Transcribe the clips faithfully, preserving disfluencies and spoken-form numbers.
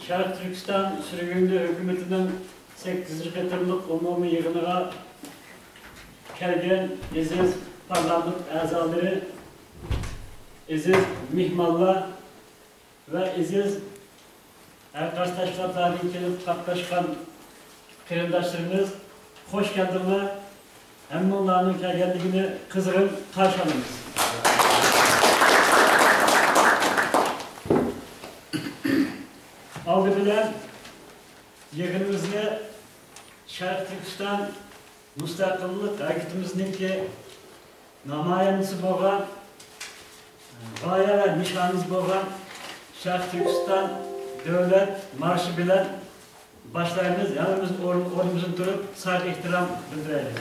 شەرقىي تۈركىستان سۈرگۈندە ھۆكۈمىتىنىڭ سەككىزىنچى قېتىملىق ئومۇمىي يىغىنىغا كەلگەن ئەزىز پارلامېنت ئەزالىرى، ئەزىز مېھمانلار ۋە ئەزىز ھەر قايسى تەشكىلاتلاردىن كېلىپ قاتناشقان قېرىنداشلىرىمىز، خوش كەلدىڭلار! ھەممىڭلارنىڭ كەلگەنلىكىنى قىزغىن قارشى ئالىمىز. ئالدى بىلەن يىغىنىمىزنى شەرقىي تۈركىستان مۇستەقىللىق ھەرىكىتىمىزنىڭكى نامايەندىسى بولغان، غايە ۋە نىشانىمىز بولغان شەرقىي تۈركىستان دۆلەت مارشى بىلەن باشلايمىز. ھەممىمىز ئورۇن-، ئورنىمىزدىن تۇرۇپ، سايغۇ ئېھتىرام بىلدۈرەيلى.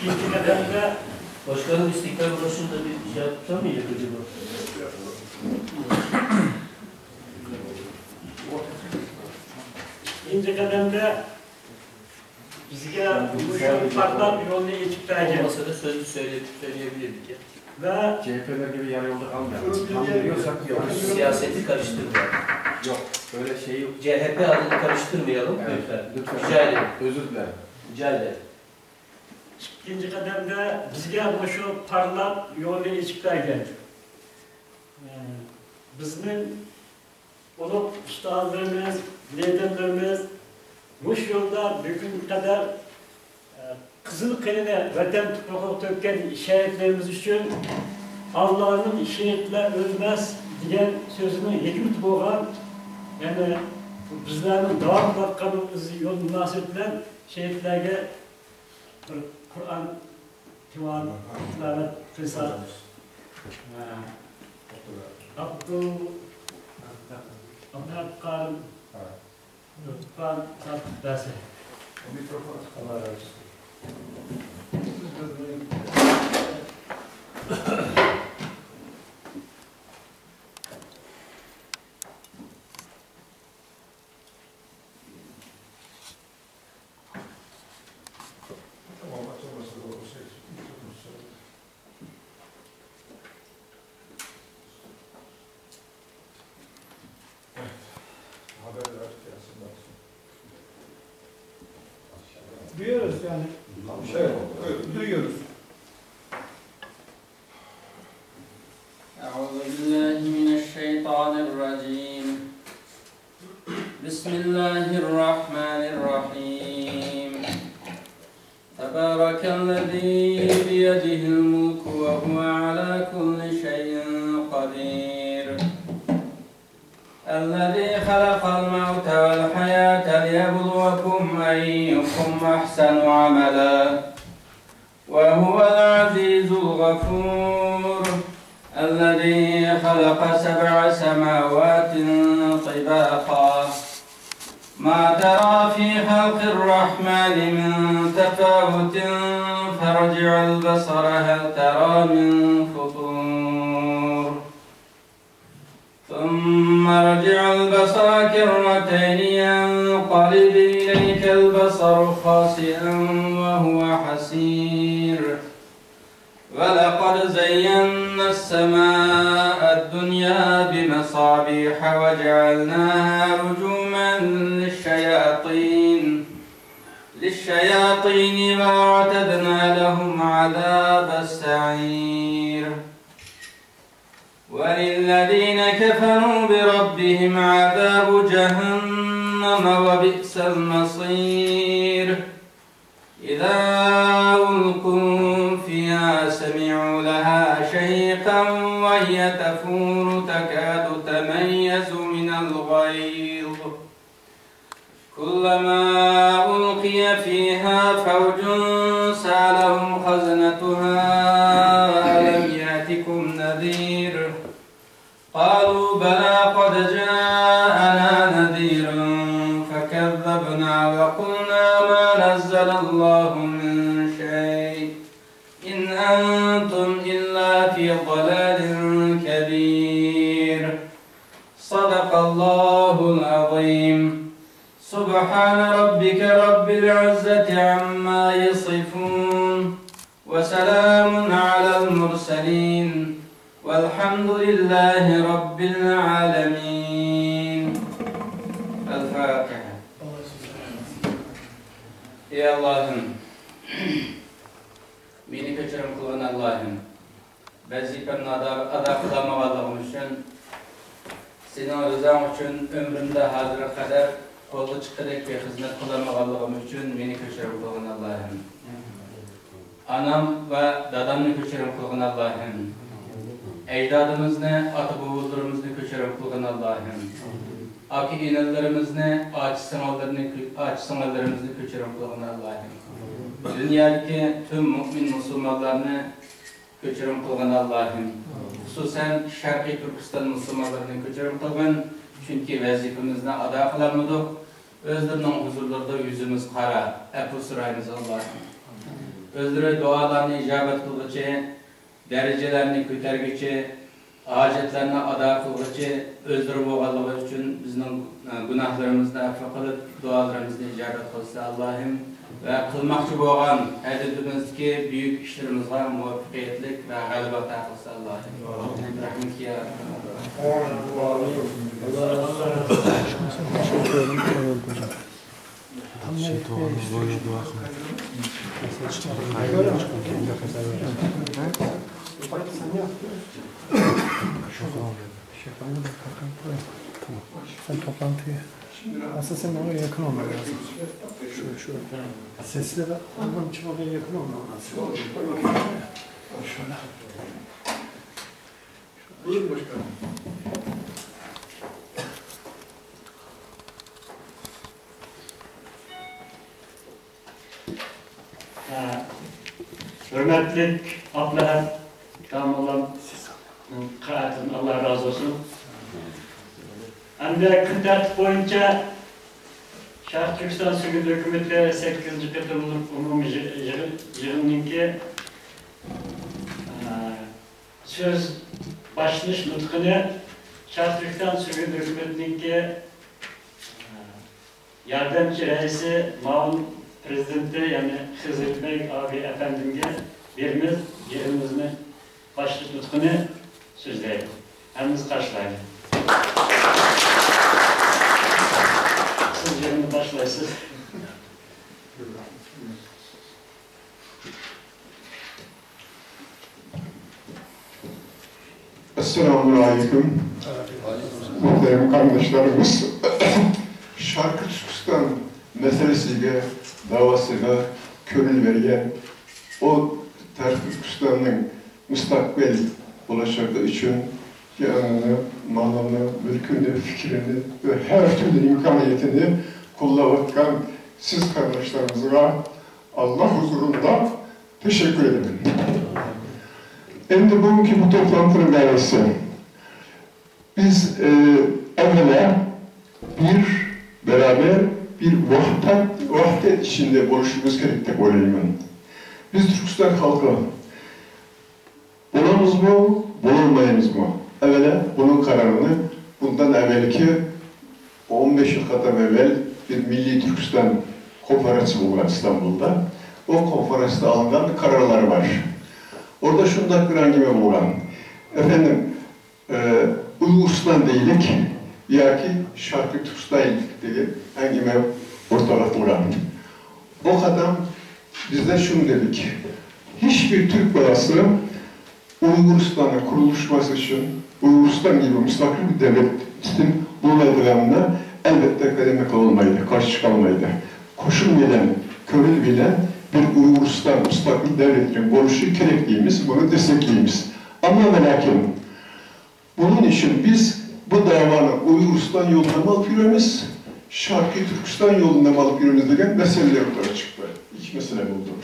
İkinci kademde Başkanım, İstiklal Marşı'nda bir şey yapacağım mı acaba? İkinci kademde bizge bu parlak yolunu açıp vergen. Olmasa da sözlü söyle, söyleyebilirdik ya. Ve C H P'ler gibi yarı yolda kalmayalım. Tam veriyorsak yok. Siyaseti karıştırmayalım. Yok, öyle şey yok. C H P adını karıştırmayalım, evet, lütfen. Lütfen. Rica ederim. Özür dilerim. Rica ederim. İkinci kademde bizge bu şu parlak yolunu açıp vergen. بىزنىڭ ئۇلۇغ ئۇستازلىرىمىز، لىدېرلىرىمىز مۇشۇ يولدا بۈگۈنگە قەدەر، ئە، قىزىل قېنىنى ۋەتەن تۇپرىقىغا تۆككەن شېھىتلىرىمىز ئۈچۈن، «ئاللانىڭ شېھىتلەر ئۆلمەس» دېگەن سۆزىنىڭ ھېكمىتى بولغان، يەنى بىزلەرنىڭ داۋام قىلىۋاتقان ئىززىي يول مۇناسىۋىتى بىلەن شېھىتلەرگە بىر قۇرئان تىلاۋەت، تىلاۋەت قىلسا. ھە. ئابدۇ، ئابدۇلھەق قارىم، لۇتپان تارتىپ بەرسە. مىكروفون. Duyuyoruz yani. Şey, duyuyoruz. أعوذ بالله من الشيطان الرجيم. بسم الله الرحمن الرحيم. تبارك الذي بيده الملك وهو على كل شيء قدير. الذي خلق الموت والحياة ليبلوكم أيكم أحسن عملا وهو العزيز الغفور. الذي خلق سبع سماوات طباقا ما ترى في خلق الرحمن من تفاوت فارجع البصر هل ترى من فطور. ثم ارجع البصر كرتين ينقلب إليك البصر خاسئا وهو حسير. ولقد زينا السماء الدنيا بمصابيح وجعلناها رجوما للشياطين، للشياطين وأعتدنا لهم عذاب السعير. وللذين كفروا بربهم عذاب جهنم وبئس المصير. إذا ألقوا فيها سمعوا لها شهيقا وهي تفور تكاد تميز من الغيظ. كلما ألقي فيها فوج سألهم خزنتها ألم يأتكم نذير؟ قالوا بلى قد جاءنا نذير فكذبنا وقلنا ما نزل الله من شيء إن أنتم إلا في ضلال كبير. صدق الله العظيم. سبحان ربك رب العزة عما يصفون. وسلام على المرسلين. والحمد لله رب العالمين. الفاتحة. ئى ئاللاھىم، مېنى كەچۈرۈم قىلغىن ئاللاھىم. ۋەزىپەمنى ئادا، ئادا قىلالمىغانلىقىم ئۈچۈن، سېنىڭ رىزاڭ ئۈچۈن ئۆمرۈمدە ھازىرغا قەدەر قولغا چىققۇدەك بىر خىزمەت قىلالمىغانلىقىم ئۈچۈن مېنى كەچۈرۈم قىلغىن ئاللاھىم. ئانام ۋە دادامنى كەچۈرۈم قىلغىن ئاللاھىم. ئەجدادىمىزنى، ئاتا-بوۋىلىرىمىزنى كەچۈرۈم قىلغىن ئاللاھىم. ئاكا-ئىنىلىرىمىزنى، ئاچا-سىڭىللىرىنى، ئاچا-سىڭىللىرىمىزنى كەچۈرۈم قىلغىن ئاللاھىم. دۇنيادىكى پۈتۈن مۇئمىن مۇسۇلمانلارنى كەچۈرۈم قىلغىن ئاللاھىم. خۇسۇسەن شەرقىي تۈركىستان مۇسۇلمانلىرىنى كەچۈرۈم قىلغىن، چۈنكى ۋەزىپىمىزنى ئادا قىلالمىدۇق. ئۆزلىرىنىڭ ھۇزۇرلىرىدا يۈزىمىز قارا، ئەپۇ سورايمىز ئاللاھىم. ئۆزلىرى دۇئالارنى ئىجابەت قىلغۇچى، دەرىجىلەرنى كۆتەرگۈچى، ھاجەتلەرنى ئادا قىلغۇچى ئۆزلىرى بولغانلىقى ئۈچۈن بىزنىڭ، ئە، گۇناھلىرىمىزنى ئەپۇ قىلىپ، دۇئالىرىمىزنى ئىجابەت قىلسا ئاللاھىم. ۋە قىلماقچى بولغان ھەددىدىمىزدىكى بۈيۈك ئىشلىرىمىزغا مۇۋەپپەقىيەتلىك ۋە غەلىبە ئاتا قىلسا ئاللاھىم. رەھمىتى يا ئەرھەمەر راھىمىن. Şuradan alıyorum. Şey yapalım da, kalkalım, koyalım. Tamam. Sen toplantıyı, aslında sen ona yakın olman lazım. Şu, şu. Sesle de, tamam, çıkmaya yakın olman lazım. Şöyle. Buyurun başkanım. ھە، ھۆرمەتلىك ئابلەھەت داموللامنىڭ قىرائەتىدىن ئاللا رازى بولسۇن. ئەمدى كۈن تەرتىپ بويىچە شەرقىي تۈركىستان سۈرگۈن ھۆكۈمىتى سەككىزىنچى قېتىملىق ئومۇمىي يىغ-، يىغ-، يىغىننىڭكى، ئە، سۆز باشلىنىش نۇتقىنى شەرقىي تۈركىستان سۈرگۈن ھۆكۈمىتىنىڭكى، ئە، ياردەمچى رەئىسى، مۇئاۋىن پىرېزىدېنتى، يەنى خىزىر بەگ ئابىي ئەپەندىمگە بېرىمىز. يىغىنىمىزنى باشلىنىش نۇتقىنى سۆزلەيدۇ. ھەممىمىز قارشىلايلى. سىز يىغىننى باشلايسىز. ئەسسالامۇئەلەيكۇم. مۇھتەرەم قېرىنداشلىرىمىز، شەرقىي تۈركىستان مەسىلىسىگە، دەۋاسىغا كۆڭۈل بەرگەن، ئۇ شەرقىي تۈركىستاننىڭ مۇستەقىل بولۇشلۇقى ئۈچۈن جېنىنى، مالىنى، مۈلكىنى، پىكرىنى ۋە ھەر تۈرلۈ ئىمكانىيىتىنى قوللاۋاتقان سىز قېرىنداشلىرىمىزغا ئاللا ھۇزۇرىدا تەشەككۈر ئېتىمەن. ئەمدى بۈگۈنكى بۇ توپلانتىنىڭ مەنىسى. بىز، ئە، ئەۋۋەلا بىر بەرابەر بىر ۋەھدەت، ۋەھدەت ئىچىدە بولۇشىمىز كېرەك دەپ ئويلايمەن. بىز تۈركىستان خەلقى بولامىزمۇ، بولالمايمىزمۇ؟ ئەۋۋەلا بۇنىڭ قارارىنى بۇندىن ئەۋۋەلكى ئون بەش يىل قاتار ئەۋۋەل بىر مىللىي تۈركىستان كونفېرانسى بولغان ئىستانبۇلدا. ئۇ كونفېرانستا ئالىنغان قارارلار بار. ئوردا شۇنداق بىر ئەڭگىمە بولغان. ئەپەندىم، ئە، ئۇيغۇرىستان دەيلىك ياكى شەرقىي تۈركىستان دېگەن ئەڭگىمە ئورتاق ئاتالغان. ئۇ قېتىم بىزدە شۇنى دېدۇك، ھېچبىر تۈرك بالىسى ئۇيغۇرىستاننىڭ قۇرۇلۇشماسى ئۈچۈن ئۇيغۇرىستان كىبى مۇستەقىل بىر دۆلەت ئۈستۈن بولمايدىغانلىقىنى ئەلۋەتتە قەدەمگە قويالمايدۇ، قارشى چىقالمايدۇ. قوشۇن بىلەن، كۆڭۈل بىلەن بىر ئۇيغۇرىستان مۇستەقىل دۆلەتنىڭ بولۇشى كېرەك دەيمىز، بۇنى دەسسەتمەيمىز. ئەمما ۋە لەكىن بۇنىڭ ئۈچۈن بىز بۇ دەۋانى ئۇيغۇرىستان يولىدىمۇ ئېلىپ يۈرىمىز، شەرقىي تۈركىستان يولىدىمۇ ئېلىپ يۈرىمىز دېگەن مەسىلىلەر ئوتتۇرىغا چىقتى. ئىككى مەسىلە بولدى.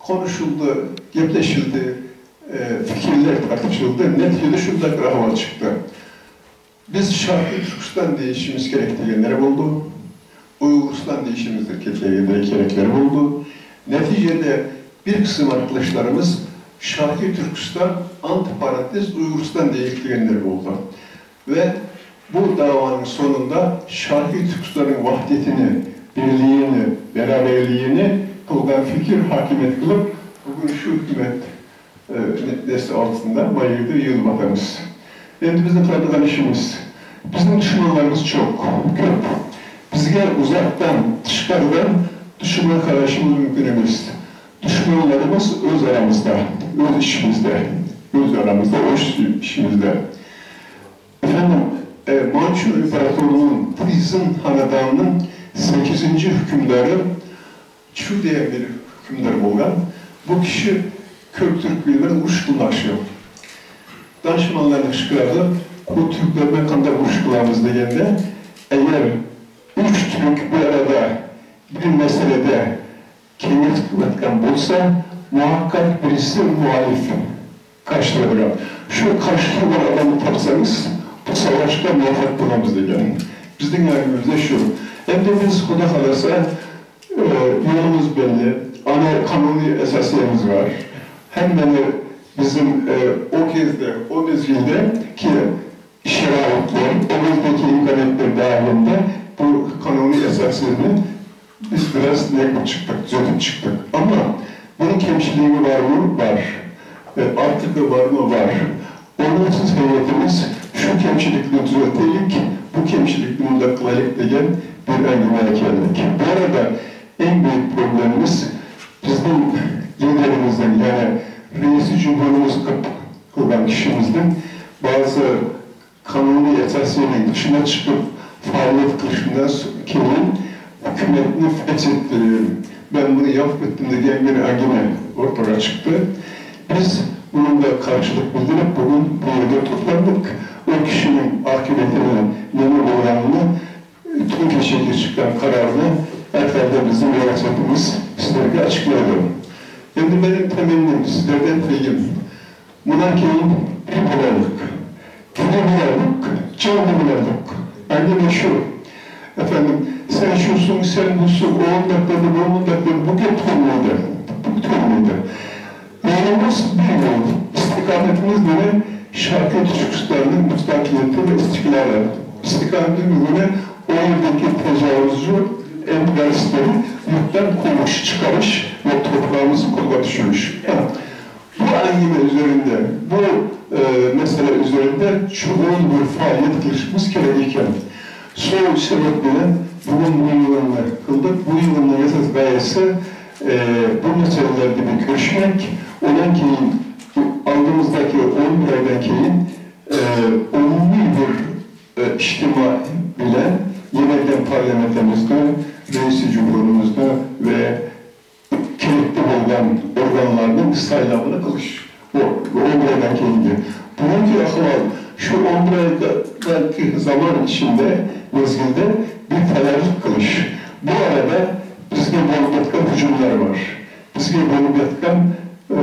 قونۇشۇلدى، گەپلىشىلدى، ئە، پىكىرلەر تارتىشىلدى. نەتىجىدە شۇنداق بىر ئەھۋال چىقتى. بىز شەرقىي تۈركىستان دېيىشىمىز كېرەك دېگەنلەر بولدى. ئۇيغۇرىستان دېيىشىمىز كېرەك دېگەنلەر بولدى. نەتىجىدە بىر قىسىم ئارقىداشلىرىمىز شەرقىي تۈركىستان، ئانتى پارانتېز ئۇيغۇرىستان دېيىش دېگەنلەر بولدى. ۋە بۇ دەۋانىڭ سونۇندا شەرقىي تۈركىستاننىڭ ۋەھدىتىنى، بىرلىكىنى، بەرابەرلىكىنى قىلغان پىكىر ھاكىمىيەت قىلىپ، بۈگۈن شۇ ھۆكۈمەت، ئە، دەستە ئالدىسىندا ما يەردە يىغىلىۋاتىمىز. ئەمدى بىزنىڭ قىلىدىغان ئىشىمىز، بىزنىڭ دۈشمەنلىرىمىز چوق، كۆپ. بىزگە ئۇزاقتىن، تىشقارىدىن دۈشمەن قارىشىمىز مۇمكىن ئەمەس. دۈشمەنلىرىمىز ئۆز ئارىمىزدا، ئۆز ئىچىمىزدە، ئۆز ئارىمىزدا، ئۆز ئىچىمىزدە. ئەپەندىم، ئە، مانچۇ ئىمپېراتورىنىڭ تىزىن خانىدانىنىڭ سەككىزىنچى ھۆكۈمدارى چۇ دېگەن بىر ھۆكۈمدار بولغان. بۇ كىشى كۆك تۈرك بىلەن ئۇرۇش قىلماقچى. دانىشمەنلەرنى قىچقىرىدۇ، بۇ تۈركلەر بىلەن قانداق ئۇرۇش قىلىمىز دېگەندە، ئەگەر ئۈچ تۈرك بىر ئارىدا بىر مەسىلىدە كېڭەش قىلىۋاتقان بولسا، مۇھەققەق بىرسى مۇئەللىپ، قارشى تۇرىدىغان. شۇ قارشى تۇرىدىغان ئادەمنى تاپسىڭىز، بۇ ساۋاشقا مۇۋەپپەق بولىمىز دېگەن. بىزنىڭ ئەڭگىمىمىزدە شۇ. ئەمدى بىز خۇدا خالىسا، ئە، يولىمىز بەللى، ئانا قانۇنىي ئاساسىمىز بار. ھەممىنى بىزنىڭ، ئە، ئۇ كېزدە، ئۇ مەزگىلدىكى شارائىتلار، ئۇ ۋاقىتتىكى ئىمكانىيەتلەر دائىرىدە بۇ قانۇنىي ئاساسنى بىز بىراز نەگىپ چىقتۇق، تۈزىتىپ چىقتۇق. ئەمما بۇنىڭ كەمچىلىكى بارمۇ؟ بار. ئارتۇقى بارمۇ؟ بار. ئۇنىڭ سىز ھەيئىتىمىز شۇ كەمچىلىكنى تۈزەتەيلىك، بۇ كەمچىلىكنى مۇنداق قىلايلىق دېگەن بىر ئەڭگىمىگە كەلدۇق. بۇ ئارىدا ئەڭ بۈيۈك پروبلېمىمىز بىزنىڭ لىدېرىمىزنىڭ، يەنى رەئىسى جۇمھۇرىمىز قىلغان ئىشىمىزنىڭ بەزى قانۇنىي ئاساسىينىڭ دېشىغا چىقىپ پائالىيەت قىلىشىدىن كېيىن ھۆكۈمەتنى پەسەيتتى، مەن بۇنى ياق ئەتتىم دېگەن بىر ئەڭگىمە ئوتتۇرىغا چىقتى. بىز بۇنىڭغا قارشىلىق بىلدۈرۈپ، بۈگۈن بۇ يەردە توپلاندۇق. ئۇ كىشىنىڭ ئاقىۋىتىنى نېمە بولغانلىقىنى پۈتۈن كېچىگە چىققان قارارنى ھەر ھالدا بىزنىڭ رىياسەتىمىز سىزلەرگە ئاچىقلايدۇ. ئەمدى مېنىڭ تەمەننەم، سىزلەردىن تىلىگىم، بۇنىڭ كېيىن بىر بولايلۇق. كۈلۈپ بولايلۇق، جىلىپ بولايلۇق. ئەمدى شۇ، ئەپەندىم، سەن شۇسۇڭ، سەن بۇسۇڭ، ئۇ ئۇنداق دېدى، بۇ مۇنداق دېدى، بۇ گەپ تۇرمايدۇ. بۇ تۇرمايدۇ. يولىمىز بىر يول. ئىستىقامىتىمىز نېمە؟ شەرقىي تۈركىستاننىڭ مۇستەقىللىقى ۋە ئىستىقلالى. ئىستىقامىتىمىز نېمە؟ ئۇ يەردىكى تاجاۋۇزچۇ ئەمدىلەرنى يۇرتتىن قوغۇش، چىقىرىش ۋە توپراقلىرىمىزنى قولغا چۈشۈرۈش. بۇ ئەڭگىمە ئۈزرىدە، بۇ، ئە، مەسىلە ئۈزرىدە چوڭقۇر بىر پائالىيەت قىلىشىمىز كېرەك ئىكەن. شۇ سەۋەب بىلەن بۈگۈن بۇ يىغىننى قىلدۇق. بۇ يىغىننىڭ ئاساسىي غايىسى، ئە، بۇ مەسىلىلەردە بىر كۆرۈشمەك، ئۇنىڭ كېيىن ئالدىمىزدىكى ئون بىر ئايدىن كېيىن، ئە، ئومۇمىي بىر، ئە، ئىجتىما بىلەن يەنە پارلامېنتىمىزنىڭ رەئىسى جۇمھۇرىمىزنىڭ ۋە كېرەكلىك بولغان ئورگانلارنىڭ سايلامىنى قىلىش. بۇ، بۇ ئون بىر ئايدىن كېيىنكى. بۈگۈنكى ئەھۋال، شۇ ئون بىر ئايدىكى زامان ئىچىدە، مەزگىلدە بىر تەييارلىق قىلىش. بۇ ئارىدا بىزگە بولۇپ ئۆتكەن ھۇجۇملار بار. بىزگە بولۇپ ئۆتكەن، ئە،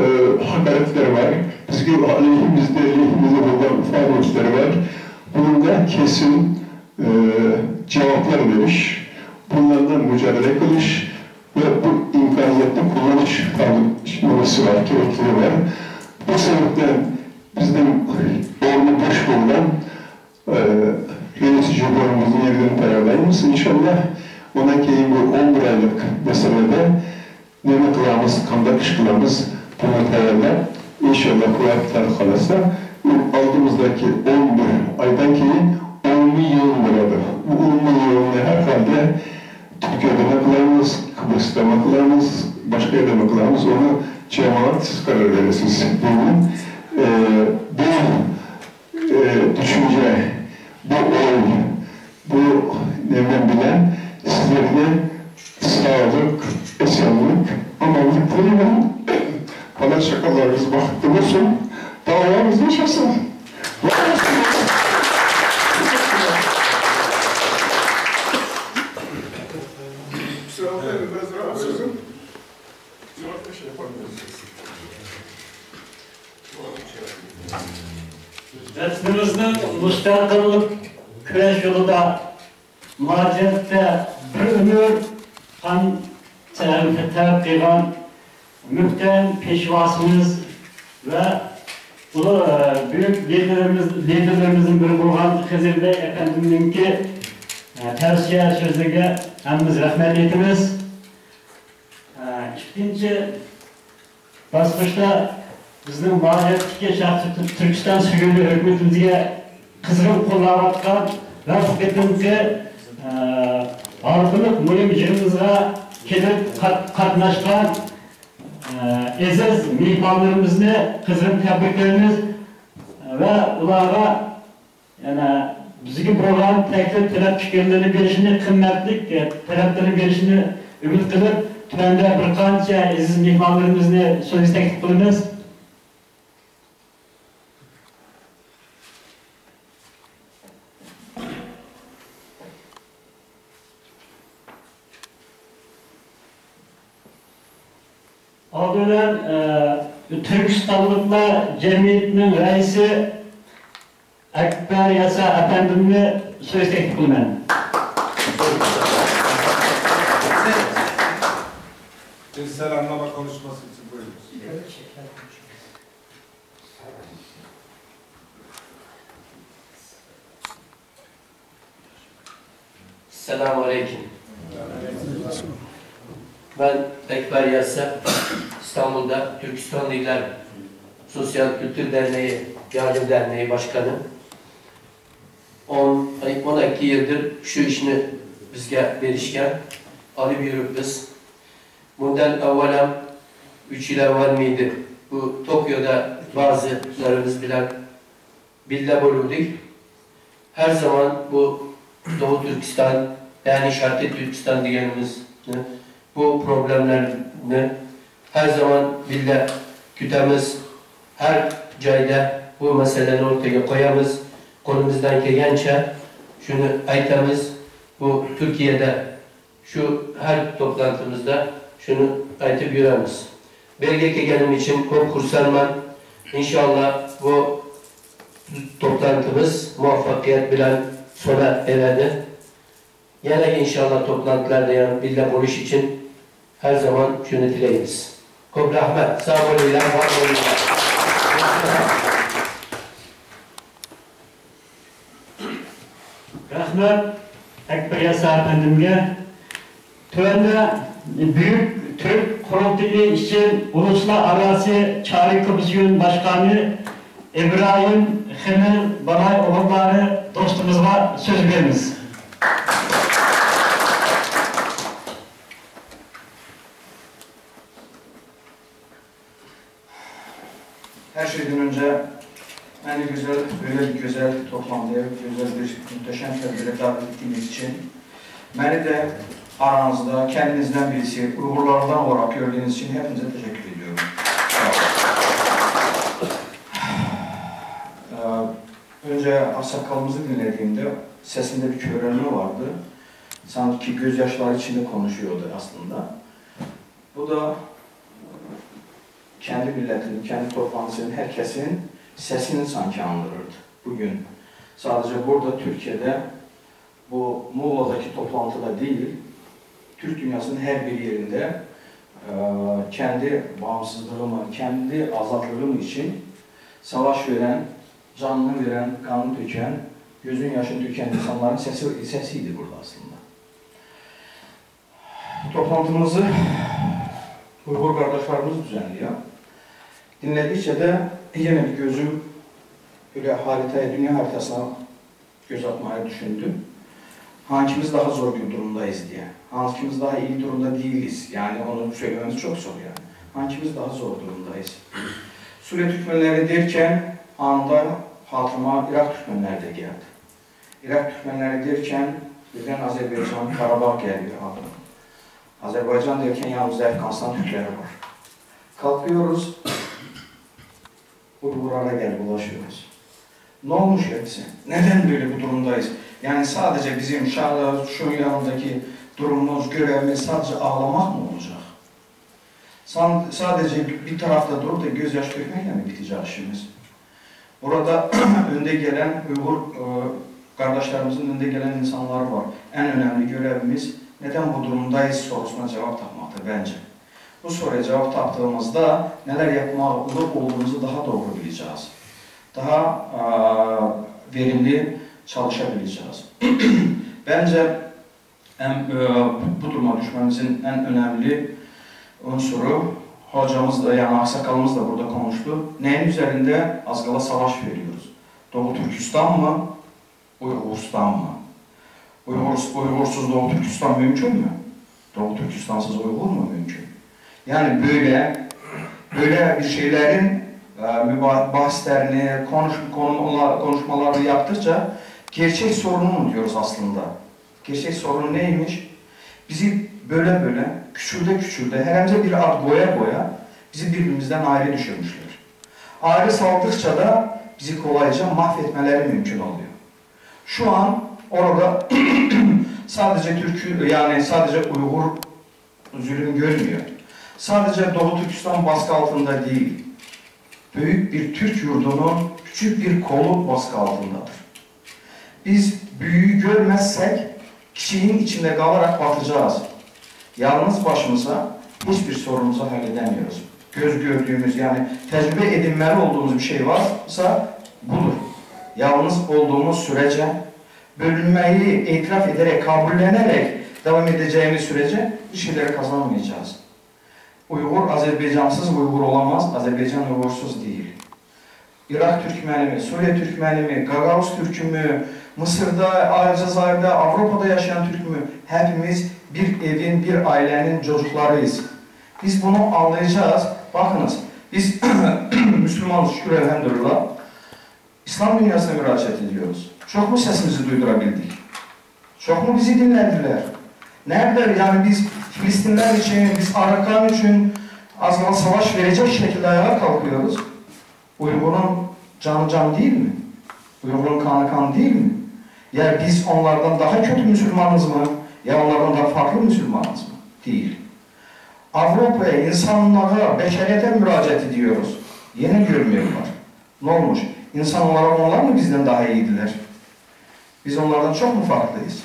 ھاقارەتلەر بار. بىزگە ئەلەيھىمىزدە، ئەلەيھىمىزدە بولغان پائالىيەتلەر بار. بۇنىڭغا كېسىم، ئە، جاۋابلار بېرىش، بۇلارنى مۇجادىلە قىلىش، ۋە بۇ ئىمكانىيەتنى قوللىنىش نېمىسى بار، كېرەكلىكى بار. بۇ سەۋەبتىن بىزنىڭ ئورنى بوش بولغان، ئە، رەئىس جۇمھۇرىمىزنى يېرىدىن تەييارلايمىز، ئىنشاللا. ئۇنىڭ كېيىن بۇ ئون بىر ئايلىق مەسىلىدە نېمە قىلامىز، قانداق ئىش قىلامىز، بۇنى تەييارلاپ، ئىنشاللا، خۇداي خالىسا، ئالدىمىزدىكى ئون بىر ئايدىن كېيىن ئومۇمىي يىغىن بولىدۇ. بۇ ئومۇمىي يىغىننى ھەر ھالدا تۈركىيەدىمۇ قىلارمىز، قىبرىستانمۇ قىلارمىز، باشقا يەردىمۇ قىلارمىز، ئۇنى جامائەت سىز قارار بېرىسىز. بۇ، ئە، بۇ، ئە، چۈشەنچە، بۇ ئوي، بۇ نېمە بىلەن سىزلەرگە ساغلىق، ئېسەنلىك، ئامانلىق تىلەيمەن. بالا-چاقىلىرىڭىز بەختلىك بولسۇن، بالىلىرىڭىز ياشاسۇن. ۋەتىنىمىزنىڭ مۇستەقىللىق كۈرەش يولىدا مۇھاجىرەتتە بىر ئۆمۈر قان تەر-، تەر قىلغان مۆھتەرەم پېشۋاسىمىز ۋە ئۇلۇغ، ئە، بۈيۈك لىدېرىمىز، لىدېرلىرىمىزدىن بىرى بولغان خىزىر بەگ ئەپەندىمنىڭكى، ئە، تەۋسىيە سۆزلىرىگە ھەممىمىز رەھمەت ئېيتىمىز. ئىككىنچى باسقۇچتا بىزنىڭ مۇھاجىرەتتىكى شەرقىي تۈركىستان سۆيۈملۈك ھۆكۈمىتىمىزگە قىزغىن قوللاۋاتقان ۋە بۇ قېتىمقى، ئە، ھالقىلىق مۇھىم يىغىنىمىزغا كېلىپ قات-، قاتناشقان، ئە، ئەزىز مېھمانلىرىمىزنى قىزغىن تەبرىكلەيمىز ۋە ئۇلارغا يەنە بىزگە بولغان تەكلىپ، تەلەپ پىكىرلىرىنى بېرىشىنى، قىممەتلىك، ئە، تەلەپلىرىنى بېرىشىنى ئۈمىد قىلىپ، تۆۋەندە بىر قانچە ئەزىز مېھمانلىرىمىزنى سۆزگە تەكلىپ قىلىمىز. ئالدى بىلەن، ئە، تۈركىستانلىقلار جەمئىيىتىنىڭ رەئىسى ئەكبەر ياسا ئەپەندىمنى سۆزگە تەكلىپ قىلىمەن. Biz selamlama konuşması için buyurun. Selamun aleyküm. Ben Ekber Yasser, İstanbul'da Türkistan Lider Sosyal Kültür Derneği Yardım Derneği Başkanı. On, on iki yıldır şu işini bizge verişken, alıp yürüp biz. Bundan evvel hem üç yıl evvel miydi? Bu Tokyo'da bazılarımız bilen بىللە بولۇۋىدۇق. ھەر زامان بۇ دوغۇ تۈركىستان، يەنى شەرقىي تۈركىستان دېگىنىمىزنى، بۇ پروبلېمىلارنى ھەر زامان بىللە كۈتىمىز. ھەر جايدا بۇ مەسىلىنى ئوتتۇرىغا قويىمىز. قولىمىزدىن كەلگەنچە شۇنى ئېيتىمىز. بۇ تۈركىيەدە شۇ ھەر توپلانتىمىزدا شۇنى ئېيتىپ يۈرىمىز. بۇ يەرگە كەلگىنىم ئۈچۈن كۆپ خۇرسەنمەن. ئىنشاللا بۇ توپلانتىمىز مۇۋەپپەقىيەت بىلەن سونا ئېرىدى. يەنە ئىنشاللا توپلانتىلاردا يەنە بىللە بولۇش ئۈچۈن ھەر زامان شۇنى تىلەيمىز. كۆپ رەھمەت. ساغ بولۇڭلار، ۋار بولۇڭلار. رەھمەت ئەكبەر ياسار ئەپەندىمگە. تۆۋەندە بۈيۈك تۈرك قۇرۇلتىيى ئۈچۈن ئۇلۇسلار ئاراسى چارى كومىسسىيون باشقانى ئىبراھىم خېلىل بالاي ئوغۇللارى دوستىمىزغا سۆز بېرىمىز. Her şeyden önce en güzel, böyle bir güzel toplantıya, güzel bir muhteşem tedbire davet ettiğiniz için beni de aranızda kendinizden birisi, Uygurlardan olarak gördüğünüz için hepinize teşekkür ediyorum. Ee, önce aksakalımızı dinlediğimde sesinde bir körelme vardı. Sanki gözyaşları içinde konuşuyordu aslında. Bu da kendi milletinin, kendi toplantısının, herkesin sesini sanki andırırdı. Bugün sadece burada, Türkiye'de, bu Muğla'daki toplantıda değil, Türk dünyasının her bir yerinde e, kendi bağımsızlığımı, kendi azadlığım için savaş veren, canını veren, kanını döken, gözün yaşını döken insanların sesi, sesiydi burada aslında. Toplantımızı Uygur kardeşlerimiz düzenliyor. Dinledikçe de yine bir gözüm böyle haritaya, dünya haritasına göz atmaya düşündüm. Hangimiz daha zor bir durumdayız diye. Hangimiz daha iyi durumda değiliz. Yani onu söylememiz çok zor yani. Hangimiz daha zor durumdayız. Suriye Türkmenleri derken anda hatırıma Irak Türkmenleri de geldi. İrak Türkmenleri derken birden Azerbaycan, Karabağ geldi hatırıma. Azerbaycan derken yalnız Afganistan Türkleri var. Kalkıyoruz, Uygurlara gel bulaşıyoruz. Ne olmuş hepsi? Neden böyle bu durumdayız? Yani sadece bizim şu anda şu yanındaki durumumuz, görevimiz sadece ağlamak mı olacak? San- Sadece bir tarafta durup da gözyaşı dökmekle mi bitecek işimiz? Burada önde gelen Uygur e, kardeşlerimizin önde gelen insanları var. En önemli görevimiz neden bu durumdayız sorusuna cevap tapmaktır bence. Bu soruya cevap taptığımızda neler yapmalı olduğumuzu daha doğru bileceğiz. Daha e, verimli çalışabileceğiz. Bence en, e, bu duruma düşmemizin en önemli unsuru, hocamız da, yani aksakalımız da burada konuştu. Neyin üzerinde az kala savaş veriyoruz? Doğu Türkistan mı? Uygur'istan mı? Uygur, Uygur'suz Doğu Türkistan mümkün mü? Doğu Türkistan'sız Uygur mu mümkün? Yani böyle böyle bir şeylerin e, müba- bahslerini, konuş, konuşmalar, konuşmalarını yaptıkça gerçek sorunu unutuyoruz aslında. Gerçek sorun neymiş? Bizi böyle böyle, küçülde küçülde, heremize bir ad koya koya bizi birbirimizden ayrı düşürmüşler. Ayrı saldıkça da bizi kolayca mahvetmeleri mümkün oluyor. Şu an orada sadece Türkü, yani sadece Uygur zulüm görmüyor. Sadece Doğu Türkistan baskı altında değil, büyük bir Türk yurdunun küçük bir kolu baskı altındadır. Biz büyüğü görmezsek, kişinin içinde kalarak batacağız. Yalnız başımıza hiçbir sorunumuzu halledemiyoruz. Göz gördüğümüz, yani tecrübe edinmeli olduğumuz bir şey varsa budur. Yalnız olduğumuz sürece, bölünmeyi itiraf ederek, kabullenerek devam edeceğimiz sürece bir şeyleri kazanmayacağız. Uygur Azerbaycansız Uygur olamaz, Azerbaycan Uygursuz değil. Irak Türkmeni mi, Suriye Türkmeni mi, Gagavuz Türkü mü, Mısır'da, Alcazir'de, Avrupa'da yaşayan Türk mü, hepimiz bir evin, bir ailenin çocuklarıyız. Biz bunu anlayacağız. Bakınız, biz Müslümanız, şükür elhamdülillah. İslam dünyasına müracaat ediyoruz. Çok mu sesimizi duydurabildik? Çok mu bizi dinlediler? Nerede yani biz Filistinler için, biz Arakan için az kala savaş verecek şekilde ayağa kalkıyoruz? Uygur'un canı can değil mi? Uygur'un kanı kan değil mi? Ya biz onlardan daha kötü Müslümanız mı? Ya onlardan daha farklı Müslümanız mı? Değil. Avrupa'ya, insanlığa, beşeriyete müracaat ediyoruz. Yine görmüyorlar. Ne olmuş? İnsan olarak onlar mı bizden daha iyidiler? Biz onlardan çok mu farklıyız?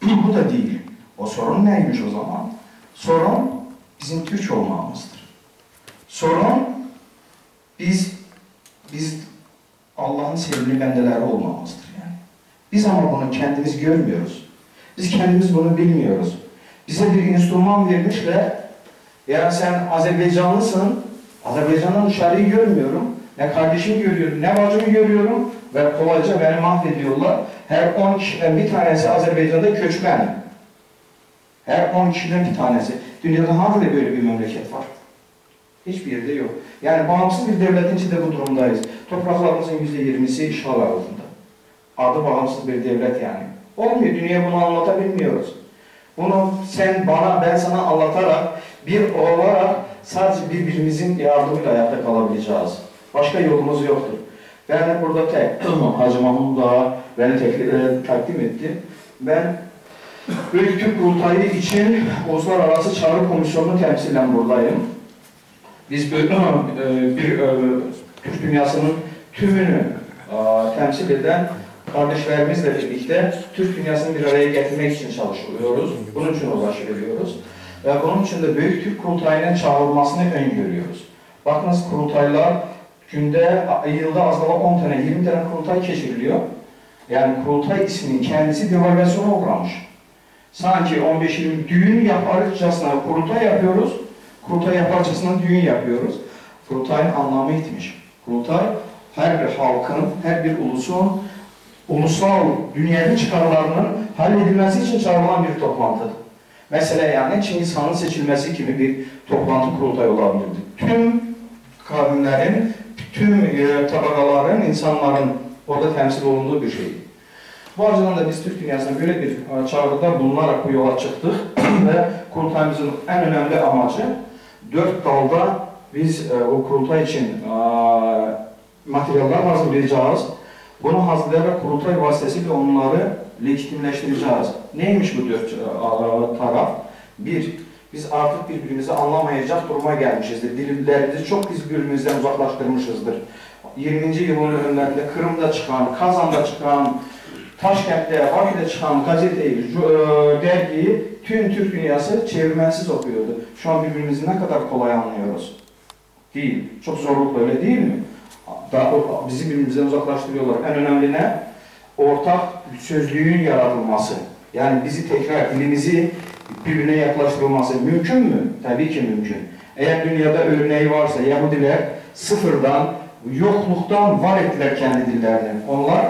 Bu da değil. O sorun neymiş o zaman? Sorun bizim Türk olmamızdır. Sorun biz biz Allah'ın sevimli bendeleri olmamızdır yani. Biz ama bunu kendimiz görmüyoruz. Biz kendimiz bunu bilmiyoruz. Bize bir enstrüman vermişler. Ya sen Azerbaycanlısın, Azerbaycan'dan dışarıyı görmüyorum. Ne kardeşimi görüyorum, ne bacımı görüyorum ve kolayca beni mahvediyorlar. Her on kişiden bir tanesi Azerbaycan'da göçmen. Her on kişiden bir tanesi. Dünyada hangi böyle bir memleket var? Hiçbir yerde yok. Yani bağımsız bir devletin içinde bu durumdayız. Topraklarımızın yüzde yirmisi işgal altında. Adı bağımsız bir devlet yani. Olmuyor. Dünya bunu anlatabilmiyoruz. Bunu sen bana, ben sana anlatarak, bir olarak sadece birbirimizin yardımıyla ayakta kalabileceğiz. Başka yolumuz yoktur. Ben burada tek, Hacı Mahmut Ağa beni teklif, e, takdim etti. Ben Büyük Türk Kurultayı için Uluslararası Çağrı Komisyonu'nu temsilen buradayım. Biz böyle, e, bir, e, Türk dünyasının tümünü, e, temsil eden kardeşlerimizle birlikte Türk dünyasını bir araya getirmek için çalışıyoruz. Bunun için uğraşıyoruz. Ve bunun için de Büyük Türk Kurultayı'nın çağrılmasını öngörüyoruz. Bakınız, kurultaylar günde, yılda az kala on tane, yirmi tane kurultay geçiriliyor. Yani kurultay isminin kendisi devalvasyona uğramış. Sanki on beş yirmi düğün yaparcasına kurultay yapıyoruz. Kurultay yaparcasına düğün yapıyoruz. Kurultayın anlamı gitmiş. Kurultay her bir halkın, her bir ulusun ulusal dünyevi çıkarlarının halledilmesi için çağrılan bir toplantıdır. Mesele yani Çingiz Han'ın seçilmesi gibi bir toplantı, kurultay olabilirdi. Tüm kavimlerin, tüm, e, tabakaların, insanların orada temsil olunduğu bir şey. Bu açıdan da biz Türk dünyasına böyle bir, e, çağrıda bulunarak bu yola çıktık ve kurultayımızın en önemli amacı dört dalda biz, e, o kurultay için, e, materiallar hazırlayacağız. Bunu hazırlayarak kurultay vasıtasıyla onları legitimleştireceğiz. Neymiş bu dört, e, taraf? Bir, biz artık birbirimizi anlamayacak duruma gelmişizdir. Dillerimizi çok biz birbirimizden uzaklaştırmışızdır. Yirminci yılın önlerinde Kırım'da çıkan, Kazan'da çıkan, Taşkent'te, Bakü'de çıkan gazeteyi, ju- e, dergiyi tüm Türk dünyası çevirmensiz okuyordu. Şu an birbirimizi ne kadar kolay anlıyoruz. Değil. Çok zorlukla, öyle değil mi? Da, o- bizi birbirimizden uzaklaştırıyorlar. En önemli ne? Ortak sözlüğün yaratılması. Yani bizi tekrar, dilimizi birbirine yaklaştırılması mümkün mü? Tabii ki mümkün. Eğer dünyada örneği varsa Yahudiler sıfırdan, yokluktan var ettiler kendi dillerini. Onlar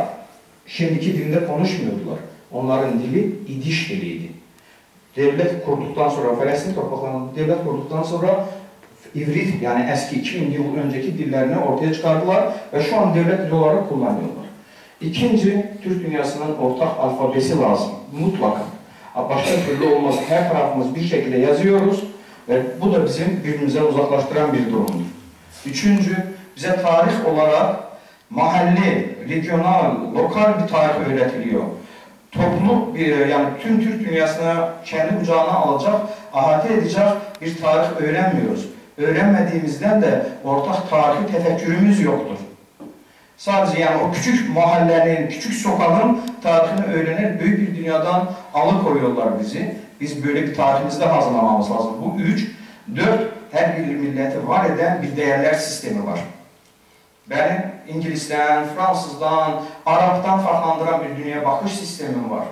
şimdiki dilde konuşmuyordular. Onların dili İdiş diliydi. Devlet kurduktan sonra, Filistin topraklarında devlet kurduktan sonra ivrit, yani eski iki bin yıl önceki dillerini ortaya çıkardılar ve şu an devlet dili olarak kullanıyorlar. İkinci, Türk dünyasının ortak alfabesi lazım, mutlaka. Başka türlü olmaz. Her tarafımız bir şekilde yazıyoruz ve bu da bizim birbirimize uzaklaştıran bir durumdur. Üçüncü, bize tarih olarak mahalli, regional, lokal bir tarih öğretiliyor. Toplu bir, yani tüm Türk dünyasına kendi kucağına alacak, ahate edecek bir tarih öğrenmiyoruz. Öğrenmediğimizden de ortak tarihi tefekkürümüz yoktur. Sadece yani o küçük mahallenin, küçük sokağın tarihini öğrenerek büyük bir dünyadan alıkoyuyorlar bizi. Biz böyle bir tarihimizi de hazırlamamız lazım. Bu üç. Dört, her bir milleti var eden bir değerler sistemi var. Benim İngilizden, Fransızdan, Araptan farklandıran bir dünya bakış sistemim var.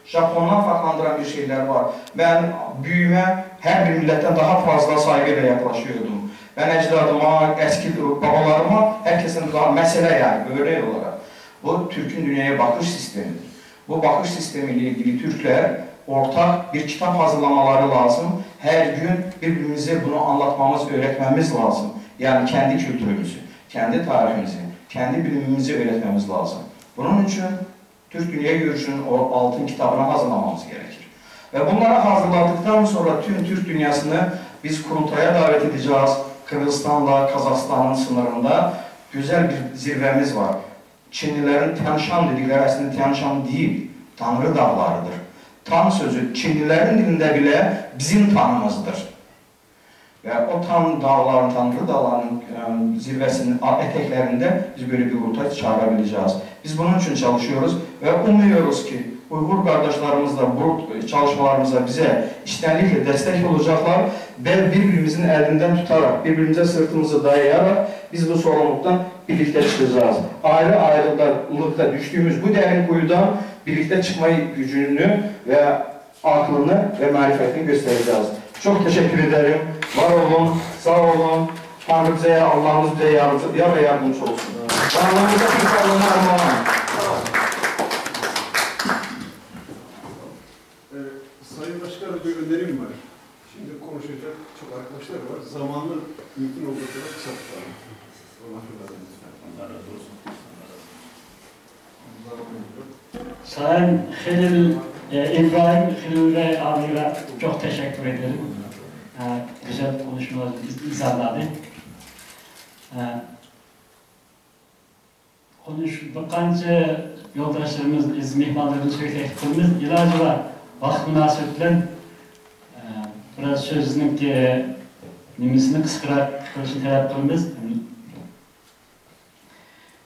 Japondan farklandıran bir şeyler var. Ben büyüme her bir milletten daha fazla saygıyla yaklaşıyordum. Ben ecdadıma, eski babalarıma, herkesten daha mesele yani örnek olarak. Bu Türk'ün dünyaya bakış sistemidir. Bu bakış sistemiyle ilgili Türkler ortak bir kitap hazırlamaları lazım. Her gün birbirimize bunu anlatmamız, öğretmemiz lazım. Yani kendi kültürümüzü, kendi tarihimizi, kendi bilimimizi öğretmemiz lazım. Bunun için Türk Dünya Yürüyüşü'nün o altın kitabını hazırlamamız gerekir. Ve bunları hazırladıktan sonra tüm Türk dünyasını biz kurultaya davet edeceğiz. Kırgızistan'la Kazakistan'ın sınırında güzel bir zirvemiz var. Çinlilerin Tianşan dedikleri aslında Tianşan değil, Tanrı dağlarıdır. Tan sözü Çinlilerin dilinde bile bizim tanımızdır. Ve o Tan dağların, Tanrı dağlarının e, zirvesinin a- eteklerinde biz böyle bir kurultay çağırabileceğiz. Biz bunun için çalışıyoruz ve umuyoruz ki Uygur kardeşlerimiz de bu çalışmalarımıza bize içtenlikle destek olacaklar ve birbirimizin elinden tutarak, birbirimize sırtımızı dayayarak biz bu sorumluluktan birlikte çıkacağız. Ayrı ayrılıkta düştüğümüz bu derin kuyudan birlikte çıkma gücünü ve aklını ve marifetini göstereceğiz. Çok teşekkür ederim. Var olun, sağ olun. Tanrı bize, Allah'ımız bize yar, yar ve yardımcı olsun. Varlığımıza bir sağlığına armağan. Ee, Sayın Başkanım, bir önerim var. Şimdi konuşacak çok arkadaşlar var. Zamanı mümkün olduğu kadar kısa tutalım. Allah razı olsun. Sayın Halil, e, İbrahim Halil Bey abiye çok teşekkür ederim. E, güzel konuşmalar imzaladı. E, konuş, bir qancha yo'ldoshlarimiz, aziz mehmonlarimiz so'z taklif qilamiz. Iloji bor, vaqt munosabati bilan, e, biraz so'zning nimasini qisqaroq qilishni talab qilamiz.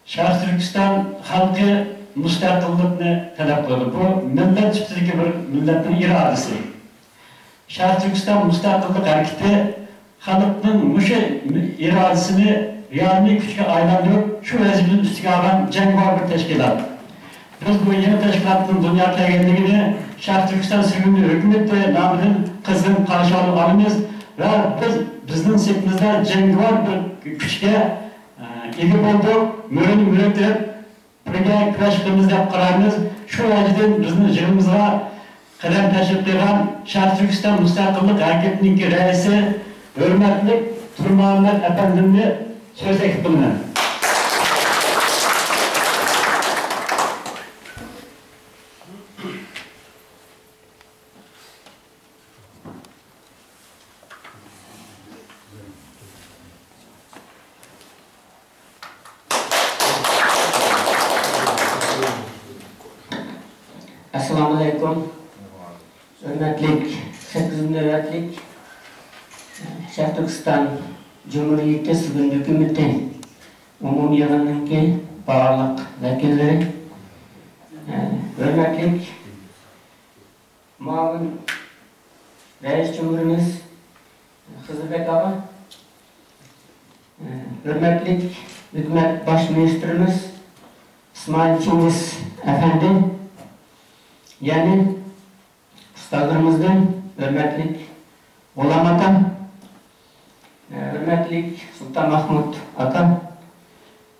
Sharq Turkiston xalqi mustaqillikni talab qiladi. Bu millat sifatidagi bir millatning irodasi. Sharq Turkiston mustaqillik harakati xalqning mushu irodasini realiy kuchga aylantirib, shu vazifani ustiga olgan jangovar bir tashkilot. Biz bu yangi tashkilotning dunyoga kelganligini Sharq Turkiston Respublikasi hukumati nomidan qizg'in qarshi olib olamiz va biz bizning safimizda jangovar bir kuchga ega bo'ldi, mo'rin mo'rin qilib birga kurash qilamiz deb qaraymiz. Shu vajidan bizni yig'inimizga qadam tashib qo'ygan Sharq Turkiston Mustaqillik Harakatining raisi hurmatli Turmuhammad apandimni so'z taklif qilaman. ئەسسالامۇئەلەيكۇم. ھۆرمەتلىك سەككىزىنچى نۆۋەتلىك شەرقىي تۈركىستان جۇمھۇرىيىتى سۈرگۈندە ھۆكۈمىتى ئومۇمىي يىغىنىنىڭكى بارلىق ۋەكىللىرى، ھۆرمەتلىك مۇئاۋىن رەئىس جۇمھۇرىمىز خىزىربېك ئاغا، ھۆرمەتلىك ھۆكۈمەت باش مىنىستىرىمىز ئىسمائىل چىڭگىز ئەپەندى، يەنى ئۇستازلىرىمىزدىن ھۆرمەتلىك غۇلام ئاتا، ھۆرمەتلىك سۇلتان مەھمۇت ئاكا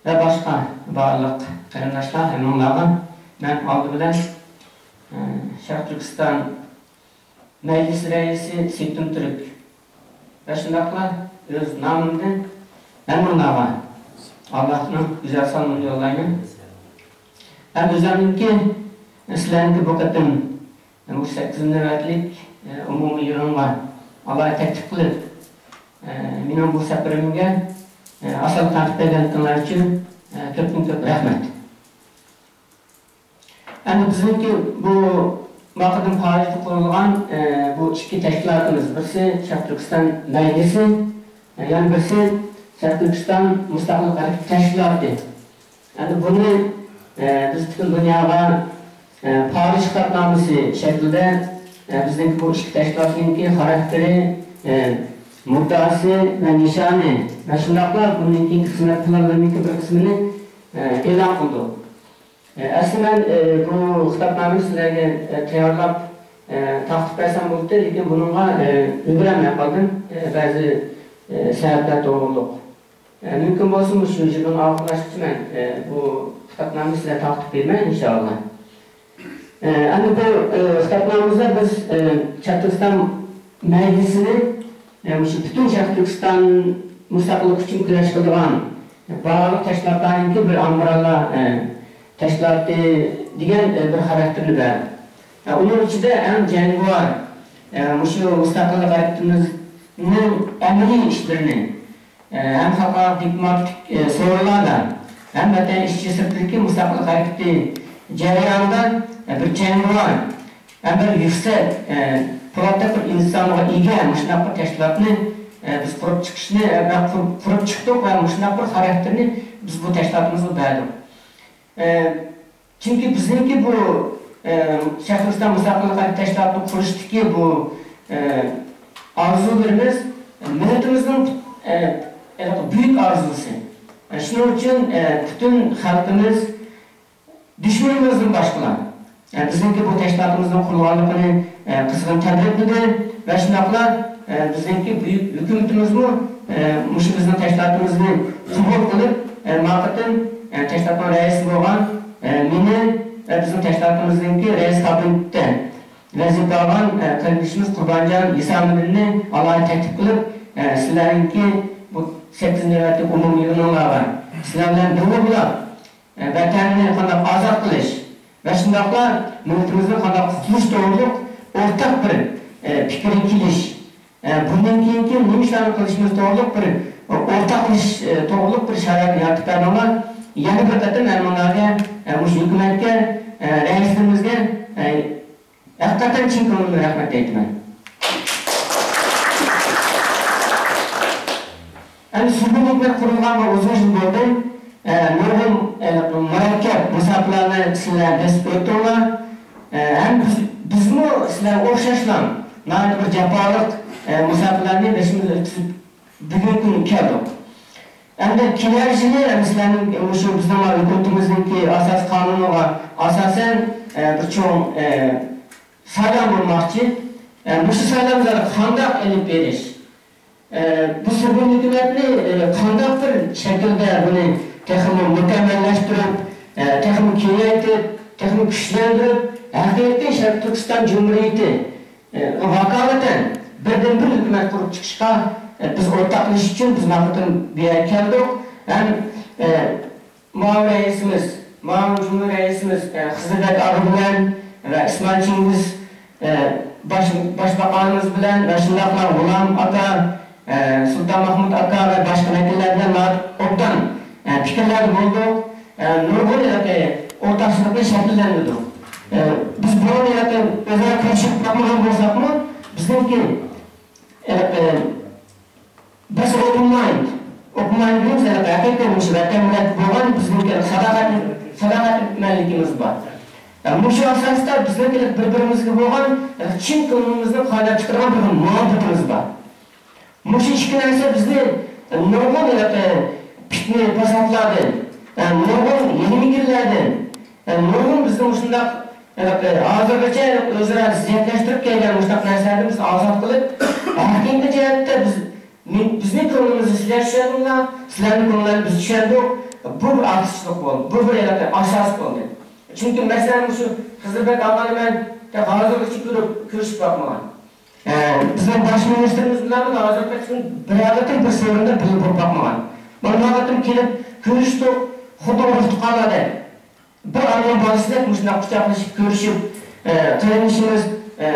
ۋە باشقا بارلىق قېرىنداشلار، ھەممىڭلارغا مەن ئالدى بىلەن، شەرقىي تۈركىستان مەجلىس رەئىسى سېيىتۇم تۈرك ۋە شۇنداقلا ئۆز نامىمدىن ھەممىڭلارغا ئاللاھنىڭ گۈزەل سالىمىنى يوللايمەن. ھەم ئۆزۈمنىڭكى سىلەرنىڭكى بۇ قېتىم بۇ سەككىزىنچى نۆۋەتلىك ئومۇمىي يىغىنغا ئالاھىدە تەكلىپ قىلىپ، مېنىڭ بۇ سەپىرىمگە ئاسان تارتىپ بەرگەنلىكىڭلار ئۈچۈن كۆپتىن كۆپ رەھمەت. ئەمدى بىزنىڭكى بۇ ماقۇدىن پارىژدا قۇرۇلغان، ئە، بۇ ئىككى تەشكىلاتىمىز، بىرسى شەرقىي تۈركىستان مەجلىسى، ئە، يەنە بىرسى شەرقىي تۈركىستان مۇستەقىللىق ھەرىكىتى تەشكىلاتى. ئەمدى بۇنى، ئە، بىز پۈتۈن دۇنياغا، ئە، پارىژ خىتابنامىسى شەكلىدە، ئە، بىزنىڭكى بۇ ئىككى تەشكىلاتنىڭكى خاراكتېرى، ئە، مۇددىئاسى ۋە نىشانى ۋە شۇنداقلا بۇنىڭ كېيىنكى خىزمەت پىلانلىرىنىڭكى بىر قىسمىنى، ئە، ئېلان قىلدۇق. ئەسلى مەن، ئە، بۇ خىتابنامىنى سىلەرگە، ئە، تەييارلاپ، ئە، تارقىتىپ بەرسەم بولاتتى، لېكىن بۇنىڭغا، ئە، ئۈلگۈرەلمەي قالدىم، ئە، بەزى، ئە، سەۋەبلەر توغرۇلۇق. ئە، مۇمكىن بولسا مۇشۇ يىلنىڭ ئاخىرلاشقىچە مەن، ئە، بۇ خىتابنامىنى سىلەرگە تارقىتىپ بېرىمەن، ئىنشائاللا. ئە، ئەمدى بۇ، ئە، خىتابنامىمىزدا بىز، ئە، شەرقىي تۈركىستان مەجلىسىنى، ئە، مۇشۇ پۈتۈن شەرقىي تۈركىستان مۇستەقىللىقى ئۈچۈن كۈرەش قىلىدىغان بارلىق تەشكىلاتلارنىڭكى بىر ئامبرېللا، ئە، تەشكىلاتى دېگەن، ئە، بىر خاراكتېرنى بەردى. ئە، ئۇنىڭ ئىچىدە ئەڭ جەڭگىۋار، ئە، مۇشۇ مۇستەقىللىق ھەرىكىتىمىزنىڭ ئەمەلىي ئىشلىرىنى، ئە، ھەم خەلقئارا دىپلوماتىك، ئە، سورۇنلاردا، ھەم ۋەتەن ئىچى سىرتىدىكى مۇستەقىللىق ھەرىكىتى جەريانىدا، ئە، بىر جەڭگىۋار، ھەم بىر يۈكسەك، ئە، پولاتلىق بىر ئىنسانغا ئىگە مۇشۇنداق بىر تەشكىلاتنى، ئە، بىز قۇرۇپ چىقىشنى، ئە، قۇرۇپ، قۇرۇپ چىقتۇق ۋە مۇشۇنداق بىر خاراكتېرنى بىز بۇ تەشكىلاتىمىزغا بەردۇق. ئە، چۈنكى بىزنىڭكى بۇ، ئە، شەرقىي تۈركىستان مۇستەقىللىق ھەرىكىتى تەشكىلاتىنى قۇرۇشتىكى بۇ، ئە، ئارزۇلىرىمىز مىللىتىمىزنىڭ، ئە، بۈيۈك ئارزۇسى. شۇنىڭ ئۈچۈن، ئە، پۈتۈن خەلقىمىز، دۈشمىنىمىزدىن باشقىلار، ئە، بىزنىڭكى بۇ تەشكىلاتىمىزنىڭ قۇرۇلغانلىقىنى، ئە، قىزغىن تەبرىكلىدى ۋە شۇنداقلا، ئە، بىزنىڭكى بۈيۈك ھۆكۈمىتىمىزمۇ، ئە، مۇشۇ بىزنىڭ تەشكىلاتىمىزنى قوبۇل قىلىپ، ئە، ما قېتىم، ئە، تەشكىلاتنىڭ رەئىسى بولغان، ئە، مېنى ۋە بىزنىڭ تەشكىلاتىمىزنىڭكى رەئىس كابىنېتىدا ۋەزىپە ئالغان، ئە، قېرىندىشىمىز قۇربانجان ھېسامىدىننى ئالاھىدە تەكلىپ قىلىپ، ئە، سىلەرنىڭكى بۇ سەككىزىنچى نۆۋەتلىك ئومۇمىي يىغىنىڭلارغا سىلەر بىلەن بىللە بولۇپ، ۋەتەننى قانداق ئازاد قىلىش ۋە شۇنداقلا مىللىتىمىزنى قانداق قۇتۇلۇش توغرۇلۇق ئورتاق بىر، ئە، پىكىرگە كېلىش، ئە، بۇندىن كېيىنكى نېمە ئىشلارنى قىلىشىمىز توغرۇلۇق بىر ئورتاقلىشىش، ئە، توغرۇلۇق بىر شارائىتنى يارىتىپ بەردىڭلار. يەنە بىر قېتىم ھەممىڭلارغا، ئە، مۇشۇ ھۆكۈمەتكە، ئە، رەئىسلىرىمىزگە، ئە، ھەقىقەتەن چىن كۆڭلۈمدىن رەھمەت ئېيتىمەن. ئەمدى سۈرگۈنلۈكلەر قۇرۇلغانغا ئۇزۇن يىل بولدى. ئە، نۇرغۇن، ئە، مۇرەككەپ مۇساپىلەرنى سىلەر بېسىپ ئۆتتۈڭلار. ئە، ھەم بىز، بىزمۇ سىلەرگە ئوخشاشلا ناھايىتى بىر جاپالىق، ئە، مۇساپىلەرنى بېشىمىزدىن ئۆتكۈزۈپ بۈگۈنكى كۈنگە كەلدۇق. ئەمدى كېلەر يىلى، ئەمدى سىلەرنىڭ مۇشۇ بىزنىڭ ھۆكۈمىتىمىزنىڭكى ئاساسىي قانۇنىغا ئاساسەن، ئە، بىر چوڭ، ئە، سايلام بولماقچى. ئە، مۇشۇ سايلاملارنى قانداق ئېلىپ بېرىش؟ ئە، بۇ سۈرگۈن ھۆكۈمەتنى، ئە، قانداق بىر شەكىلدە بۇنى تېخىمۇ مۇكەممەللەشتۈرۈپ، ئە، تېخىمۇ كېڭەيتىپ، تېخىمۇ كۈچلەندۈرۈپ، ھەقىقىي شەرقىي تۈركىستان جۇمھۇرىيىتى، ئە، ۋاكالىتەن بىردىنبىر ھۆكۈمەت قۇرۇپ چىقىشقا، ئە، بىز ئورتاقلىشىش ئۈچۈن بىز ما قېتىم بۇ يەرگە كەلدۇق. ھەم، ئە، مۇئاۋىن رەئىسىمىز، مۇئاۋىن جۇمھۇر رەئىسىمىز، ئە، خىزىربەك ئاغا بىلەن ۋە ئىسمائىل چىڭگىز، ئە، باش، باشباقانىمىز بىلەن ۋە شۇنداقلا غۇلام ئاكا، ئە، سۇلتان مەھمۇت ئاكا ۋە باشقا ۋەكىللەر بىلەن ناھايىتى ئوبدان، ئە، پىكىرلەردە بولدۇق. ئە، نۇرغۇن ھېلىقى ئورتاقچىلىقنى شەكىللەندۈردۇق. ئە، بىز بۇرۇن ھېلىقى ئۆزئارا كۆرۈشۈپ باقمىغان بولساقمۇ، بىزنىڭكى ھېلىقى بىز ئوپېن مايند، ئوپېن مايند دېگىنىمىز ھېلىقى ھەقىقىي مۇشۇ ۋەتەن مىللەت بولغان بىزنىڭكى ساداقەت، ساداقەتمەنلىكىمىز بار. ئە، مۇشۇ ئاساستا بىزنىڭكى بىر-بىرىمىزگە بولغان، ئە، چىن كۆڭلىمىزنى قايناپ چىقىرغان بىر مۇھەببىتىمىز بار. مۇشۇ ئىككى نەرسە بىزنى، ئە، نۇرغۇن ھېلىقى پىتنە-پاساتلاردىن، ئە، نۇرغۇن ھىيلە-مىكىرلەردىن، ئە، نۇرغۇن بىزنى مۇشۇنداق، ئە، ھازىرغىچە ئۆزئارا زىددىيەتلەشتۈرۈپ كەلگەن مۇشۇنداق نەرسىلەردىن بىزنى ئازاد قىلىپ، ھەقىقىي جەھەتتە بىز مېن، بىزنىڭ كۆڭلىمىزنى سىلەر چۈشەندىڭلار، سىلەرنىڭ كۆڭلىلەرنى بىز چۈشەندۇق. بۇ بىر ئارتۇقچىلىق بولدى، بۇ بىر ھېلىقى ئاساس بولدى. چۈنكى مەسىلەن، مۇشۇ خىزىربەك ئاغىنى مەن ھازىرغىچە كۆرۈپ، كۆرۈشۈپ باقمىغان. ئە، بىزنىڭ باش مىنىستىرىمىز بىلەنمۇ ھازىرغىچە بىر قېتىم بىر سورۇندا بىللە بولۇپ باقمىغان. مانا بۇ قېتىم كېلىپ كۆرۈشتۇق، خۇددى ئۇرۇق-تۇغقانلاردەك. بىر ئانىنىڭ بالىسىدەك مۇشۇنداق قۇچاقلىشىپ كۆرۈشۈپ، ئە، قېرىندىشىمىز، ئە،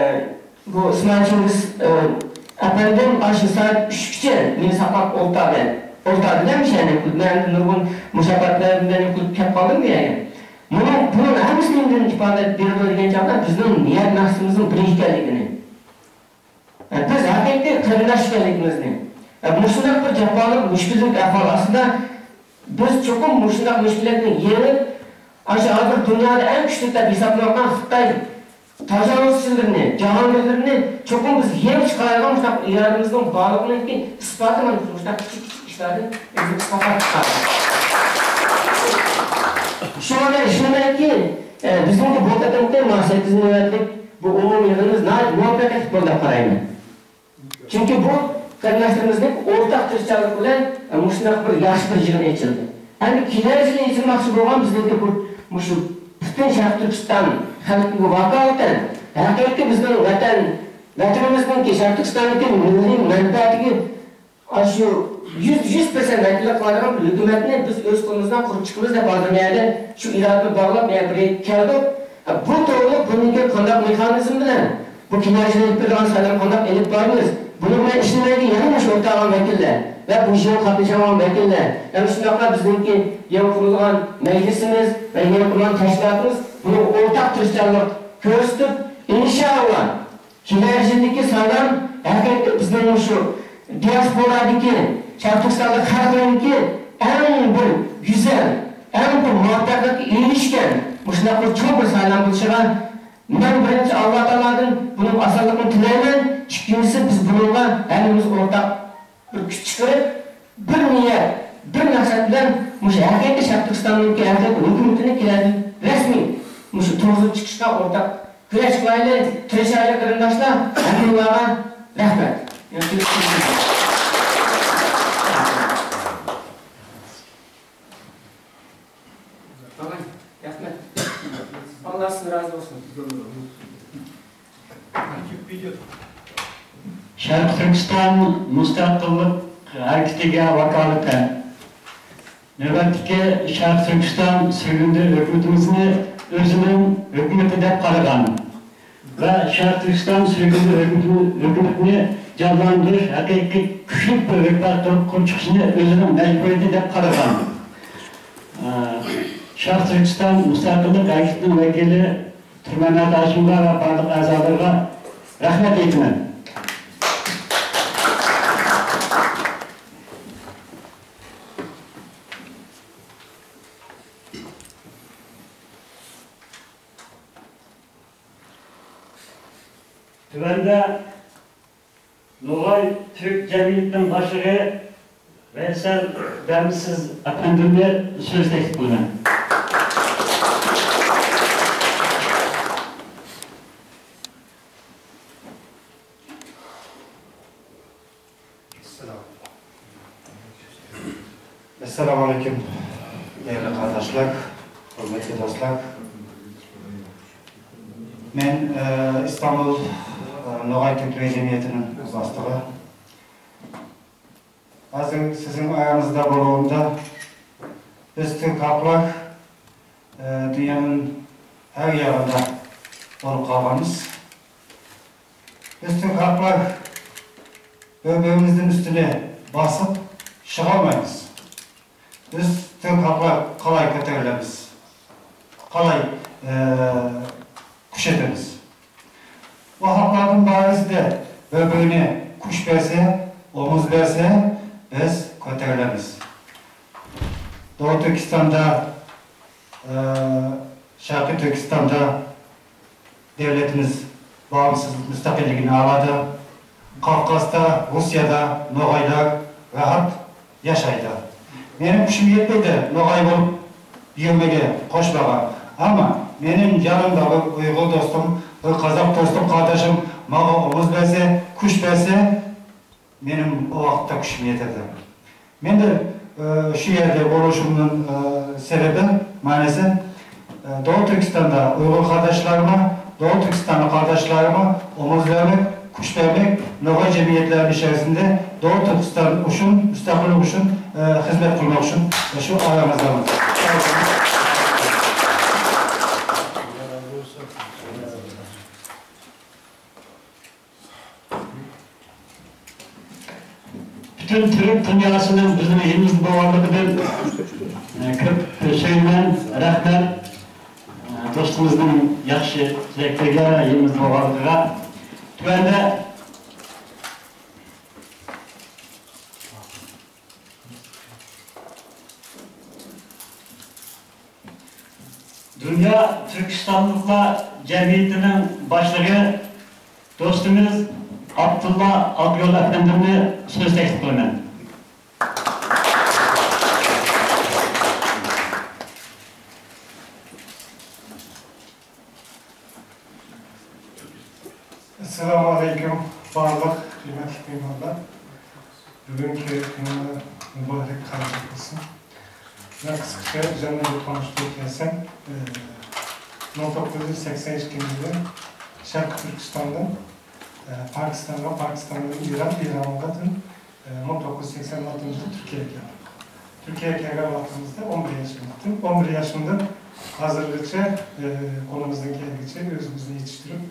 بۇ ئىسمائىل چىڭگىز، ئە، ئەپەندىم ئاشۇ سائەت ئۈچكىچە مېنى ساقلاپ ئولتۇردى. ئولتۇردى دە مۇشۇ يەردە. مەن نۇرغۇن مۇشەققەتلەر بىلەن يوقىلىپ كەپ قالدىم بۇ يەرگە. مۇنىڭ، بۇنىڭ ھەممىسى نېمىدىن ئىپادە بېرىدۇ دېگەن چاغدا بىزنىڭ نىيەت مەقسىتىمىزنىڭ بىر ئىكەنلىكىنى. بىز ھەقىقىي قېرىنداش ئىكەنلىكىمىزنى، مۇشۇنداق بىر جاپالىق، مۈشكۈللۈك ئەھۋال ئاستىدا بىز چوقۇم مۇشۇنداق مۈشكۈلاتنى يېڭىپ، ئاشۇ ھازىر دۇنيادا ئەڭ كۈچلۈك دەپ ھېسابلىنىۋاتقان خىتاي تاجاۋۇزچىلىرىنى، جاھانگىرلىرىنى چوقۇم بىز يېڭىپ چىقارايدىغان مۇشۇنداق ئىرادىمىزنىڭ بارلىقىنىڭكى ئىسپاتى مانا مۇشۇنداق كىچىك كىچىك ئىشلاردىن بىزنى ئىسپاتلاپ چىقاردى. شۇڭا مەن ئىشىنىمەنكى، ئە، بىزنىڭكى بۇ قېتىمقى مانا سەككىزىنچى نۆۋەتلىك بۇ ئومۇمىي يىغىنىمىز ناھايىتى مۇۋەپپەقىيەتلىك بولدى دەپ قارايمەن. چۈنكى بۇ قېرىنداشلىرىمىزنىڭ ئورتاق تىرىشچانلىقى بىلەن، ئە، مۇشۇنداق بىر ياخشى بىر يىغىن ئېچىلدى. ئەمدى كېلەر يىلى ئېچىلماقچى بولغان بىزنىڭكى بۇ، مۇشۇ پۈتۈن شەرقىي تۈركىستان خەلقىگە ۋاكالىتەن، ھەقىقىي بىزنىڭ ۋەتەن، ۋەتىنىمىزنىڭكى، شەرقىي تۈركىستاننىڭكى مىللىي مەنپەئەتىگە ئاشۇ يۈز، يۈز پىرسەنت ۋەكىللىك قىلىدىغان بىر ھۆكۈمەتنى بىز ئۆز قولىمىز بىلەن قۇرۇپ چىقىمىز دەپ ھازىر مەيەردە شۇ ئىرادىنى باغلاپ مەيەر بىرگە كەلدۇق. بۇ توغرىلىق بۇنىڭكى قانداق مېخانىزم بىلەن بۇ كېلەر يىلى ئېلىپ بېرىدىغان سايلام قانداق ئېلىپ بارىمىز؟ بۇنىڭ بىلەن ئىشلىمەيدىغان يەنە مۇشۇ ئولتۇرغان ۋەكىللەر ۋە بۇ يىغىنغا قاتنىشىدىغان ۋەكىللەر ۋە شۇنداقلا بىزنىڭكى يېڭى قۇرۇلغان مەجلىسىمىز ۋە يېڭى قۇرۇلغان تەشكىلاتىمىز بۇنىڭغا ئورتاق تىرىشچانلىق كۆرسىتىپ، ئىنشائاللا، كېلەر يىلدىكى سايلام ھەقىقىي بىزنىڭ مۇشۇ دىياسپورادىكى، شەرقىي تۈركىستاندىكى خەلقلەرنىڭكى ئەڭ بىر گۈزەل، ئەڭ بىر مۇۋەپپەقىيەتكە ئېرىشكەن مۇشۇنداق بىر چوڭ بىر سايلام بولۇشىغا مەن بىرىنچى ئاللا تائالادىن بۇنىڭ ئاسانلىقىنى تىلەيمەن. ئىككىنچىسى، بىز بۇنىڭغا ھەممىمىز ئورتاق بىر كۈچ چىقىرىپ، بىر نىيەت، بىر مەقسەت بىلەن مۇشۇ ھەقىقىي شەرقىي تۈركىستاننىڭكى ھەقىقىي ھۆكۈمىتىنى كېلەردە رەسمىي مۇشۇ تۇرغۇزۇپ چىقىشقا ئورتاق كۈرەش قىلايلى، تىرىشايلى قېرىنداشلار، ھەممىڭلارغا رەھمەت. رەھمەت. ئاللا سىزدىن رازى بولسۇن. شەرقىي تۈركىستان مۇستەقىللىق ھەرىكىتىگە ۋاكالىتەن، نۆۋەتتىكى شەرقىي تۈركىستان سۈرگۈندە ھۆكۈمىتىمىزنى ئۆزىنىڭ ھۆكۈمىتى دەپ قارىغان ۋە شەرقىي تۈركىستان سۈرگۈندە ھۆكۈمىتىنى، ھۆكۈمىتىنى جانلاندۇرۇش ھەقىقىي كۈچلۈك بىر ھۆكۈمەت قۇرۇپ چىقىشنى ئۆزىنىڭ مەجبۇرىيىتى دەپ قارىغان، ئە، شەرقىي تۈركىستان مۇستەقىللىق ھەرىكىتىنىڭ ۋەكىلى تۇرمەمەت ھاشىمغا ۋە بارلىق ئەزالىرىغا رەھمەت ئېيتىمەن. تۆۋەندە نوغاي تۈرك جەمئىيىتىنىڭ باشلىقى ۋەيسەل دەمسىز ئەپەندىمنى سۆز تەكلىپ قىلىمەن. ئەسسالامۇ ئەلەيكۇم، دەيەرلىك قارداشلار، ھۆرمەتلىك دوستلار. مەن، ئە، ئىستانبۇل، ئە، نوغاي تۈركلىرى جەمئىيىتىنىڭ باستىقى. ھازىر سىزنىڭ ئاراڭىزدا بولغىنىمدا بىز تۈرك خەلقلەر، ئە، دۇنيانىڭ ھەر يېرىدە بولۇپ قالغانمىز. بىز تۈرك خەلقلەر بىر-بىرىمىزنىڭ ئۈستىنى باسىپ شىغالمايمىز. بىز تۈرك خەلقلەر قالاي كۆتۈرۈلىمىز، قالاي، ئە، كۈچىتىمىز. بۇ خەلقلەرنىڭ بارىسىدە بىر-بىرىنى كۈچ بەرسە، ئومۇز بەرسە، بىز كۆتۈرۈلىمىز. دوغۇ تۈركىستاندا، ئە، شەرقىي تۈركىستاندا دۆلىتىمىز باغىمسىزلىق مۇستەقىللىكىنى ئالىدۇ. قافقازدا، روسىيەدە نوغايلار راھەت ياشايدۇ. مېنىڭ كۈچۈم يەتمەيدۇ نوغاي بولۇپ يۈرمىگە، قوشماغا. ئەمما مېنىڭ يېنىمدا بىر ئۇيغۇر دوستۇم، بىر قازاق دوستۇم، قارداشىم ماڭا ئومۇز بەرسە، كۈچ بەرسە، مېنىڭ ئۇ ۋاقىتتا كۈچۈم يېتىدۇ. مەن دە، ئە، شۇ يەردە بولۇشۇمنىڭ، ئە، سەۋەبى، مەنىسى، ئە، دوغۇ تۈركىستاندا ئۇيغۇر قارداشلارغا، دوغۇ تۈركىستاندا قارداشلارغا ئومۇز بەرمەك، كۈچ بەرمەك، نوغاي جەمئىيەتلەرنىڭ ئىچەرىسىندە دوغۇ تۈركىستان ئۈچۈن، مۇستەقىللىق ئۈچۈن، ئە، خىزمەت قىلماق ئۈچۈن شۇ ئاراڭىزدىمەن. پۈتۈن تۈرك دۇنياسىنىڭ بىزنىڭ يېنىمىزدا بولغانلىقىدىن، ئە، كۆپ سۆيىمەن، رەھمەت، ئە، دوستىمىزنىڭ ياخشى تىلەكلىرىگە، يېنىمىزدا بولغانلىقىغا. تۆۋەندە دۇنيا تۈركىستانلىقلار جەمئىيىتىنىڭ باشلىقى، دوستىمىز ئابدۇللا ئاقيول ئەپەندىمنى سۆز تەكلىپ قىلىمەن. ئەسسالامۇ ئەلەيكۇم، بارلىق ھۆرمەتلىك مېھمانلار. بۈگۈنكى كۈنىڭلار مۇبارەك، قەدىرلىك بولسۇن. مەن قىسقىچە ئۆزۈمنى بىر تونۇشتۇرۇپ كەلسەم، ئى، مىڭ توققۇز يۈز سەكسەن ئىككىنچى يىلى شەرقىي تۈركىستاندىن، ئى، پاكىستانغا، پاكىستاندىن ئىران، ئىراندىن مىڭ توققۇز يۈز سەكسەن ئالتىنچى يىلى تۈركىيەگە كەلدىم. تۈركىيەگە كەلگەن ۋاقتىمىزدا ئون بىر ياشىمدىم. ئون بىر ياشىمدىن ھازىرغىچە، ئە، قولىمىزدىن كەلگىچە ئۆزىمىزنى يېتىشتۈرۈپ،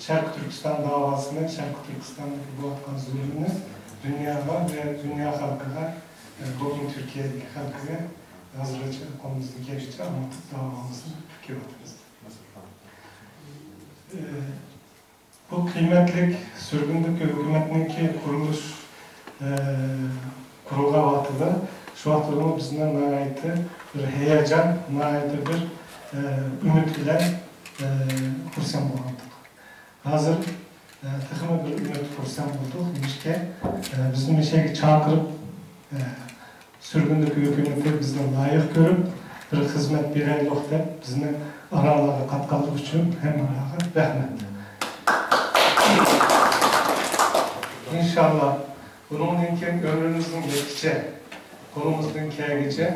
شەرقىي تۈركىستان داۋاسىنى، شەرقىي تۈركىستاندىكى بولۇۋاتقان زۇلۇمنى دۇنياغا ۋە دۇنيا خەلقىگە، ئە، بولۇپمۇ تۈركىيەدىكى خەلقىگە ھازىرغىچە قولىمىزدىن كەلگىچە ئاڭلىتىپ داۋامىزنى ئېلىپ كېلىۋاتىمىز. ئە، بۇ قىممەتلىك سۈرگۈندىكى ھۆكۈمەتنىڭكى قۇرۇلۇش، ئە، قۇرۇلغان ۋاقتىدا، شۇ ۋاقىتتىمۇ بىزنى ناھايىتى بىر ھاياجان، ناھايىتى بىر، ئە، ئۈمىد بىلەن، ئە، خۇرسەن بولغانىدۇق. ھازىر، ئە، تېخىمۇ بىر ئۈمىد، خۇرسەن بولدۇق. نېمىشقا، ئە، بىزنى مۇشۇ يەرگە چاقىرىپ، ئە، سۈرگۈندىكى ھۆكۈمىتى بىزنى لايىق كۆرۈپ، بىر خىزمەت بېرەيلۇق دەپ بىزنى ئارالارغا قاتقانلىقى ئۈچۈن ھەممىڭلارغا رەھمەت. ئىنشاللا، بۇنىڭدىن كېيىن ئۆمرىمىزنىڭ يېتىشىچە، قولىمىزدىن كەلگىچە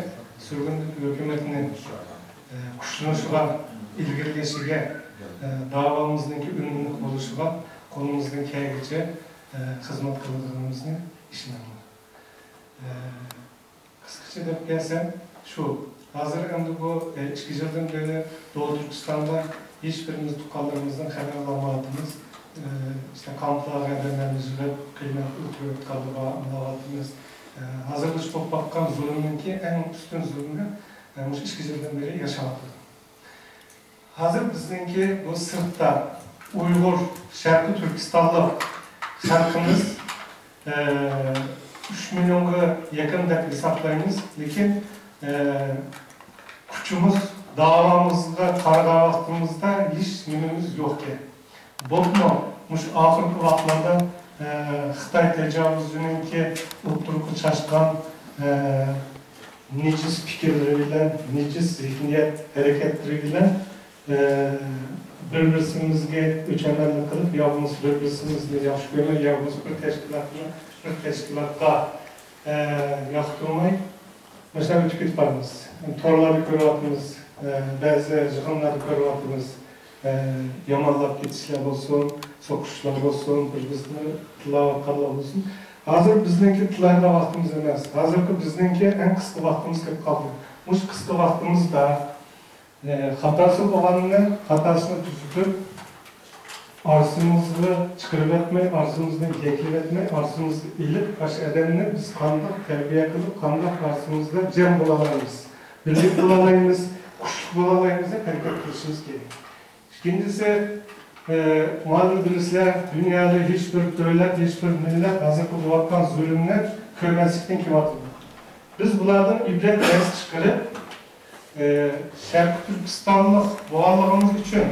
سۈرگۈندىكى ھۆكۈمەتنى، ئە، كۈچلىنىشىگە، ئىلگىرىلىشىگە، ئە، داۋامىزنىڭكى ئۈنۈملۈك بولۇشىغا قولىمىزدىن كەلگىچە، ئە، خىزمەت قىلىدىغىنىمىزنى ئىشىنىمەن. ئە، قىسقىچە دەپ كەلسەم شۇ، ھازىر ئەمدى بۇ، ئە، ئىككى يىلدىن بېرى دوغۇ تۈركىستاندا ھېچبىرىمىز تۇغقانلىرىمىزدىن خەۋەر ئالالمايۋاتىمىز. ئە، ئىشتە كامپلارغا ئادەملەرنى يىغىپ، قىيناپ ئۆلتۈرۈۋاتقانلىرىغا ئاڭلاۋاتىمىز. ئە، ھازىرغىچە بولۇپ باققان زۇلۇمنىڭكى ئەڭ ئۈستۈن زۇلۇمى، ئە، مۇشۇ ئىككى يىلدىن بېرى ياشاۋاتىدۇ. ھازىر بىزنىڭكى بۇ سىرتتا ئۇيغۇر، شەرقىي تۈركىستانلىق خەلقىمىز، ئە، ئۈچ مىليونغا يېقىن دەپ ھېسابلايمىز، لېكىن، ئە، كۈچىمىز، داۋامىزغا قارىغان ۋاقتىمىزدا ھېچ نېمىمىز يوقكەن. بولۇپمۇ مۇشۇ ئاخىرقى ۋاقىتلاردا، ئە، خىتاي تاجاۋۇزچىنىڭكى ئوتتۇرىغا چاچقان، ئە، نىجىس پىكىرلىرى بىلەن، نىجىس زېھنىيەت ھەرىكەتلىرى بىلەن، ئە، بىر-بىرسىمىزگە ئۆچ-ئەمەنلىك قىلىپ، يا بولمىسا بىر-بىرسىمىزنى ياخشى كۆرمەي، يا بولمىسا بىر تەشكىلاتنى بىر تەشكىلاتقا، ئە، ياقتۇرماي، مۇشۇنداق ئۆتۈپ كېتىپ بارىمىز. تورلاردا كۆرۈۋاتىمىز، ئە، بەزى يىغىنلاردا كۆرۈۋاتىمىز. ئە، يامانلاپ كېتىشلەر بولسۇن، سوقۇشلار بولسۇن، بىر-بىرسىنى تىللاۋاتقانلار بولسۇن. ھازىر بىزنىڭكى تىللايدىغان ۋاقتىمىز ئەمەس. ھازىرقى بىزنىڭكى ئەڭ قىسقا ۋاقتىمىز كېلىپ قالدى. مۇشۇ قىسقا ۋاقتىمىزدا، ئە، خاتاسى بولغاننى خاتاسىنى تۈزىتىپ، ئارىسىمىزغا چىقىرىۋەتمەي، ئارىسىمىزنى يەكلىۋەتمەي، ئارىسىمىزغا ئېلىپ، ئاشۇ ئادەمنى بىز قانداق تەربىيە قىلىپ، قانداق ئارىسىمىزدا جەم بولالايمىز، بىرلىك بولالايمىز، كۈچلۈك بولالايمىز دەپ ھەرىكەت قىلىشىمىز كېرەك. ئىككىنچىسى، ئە، مانا بىلىسىلەر، دۇنيادا ھېچ بىر دۆلەت، ھېچ بىر مىللەت ھازىرقى بولۇۋاتقان زۇلۇمنى كۆرمەسلىكتىن كېلىۋاتىدۇ. بىز بۇلاردىن ئىبرەت دەرس چىقىرىپ، ئە، شەرقىي تۈركىستانلىق بولغانلىقىمىز ئۈچۈن،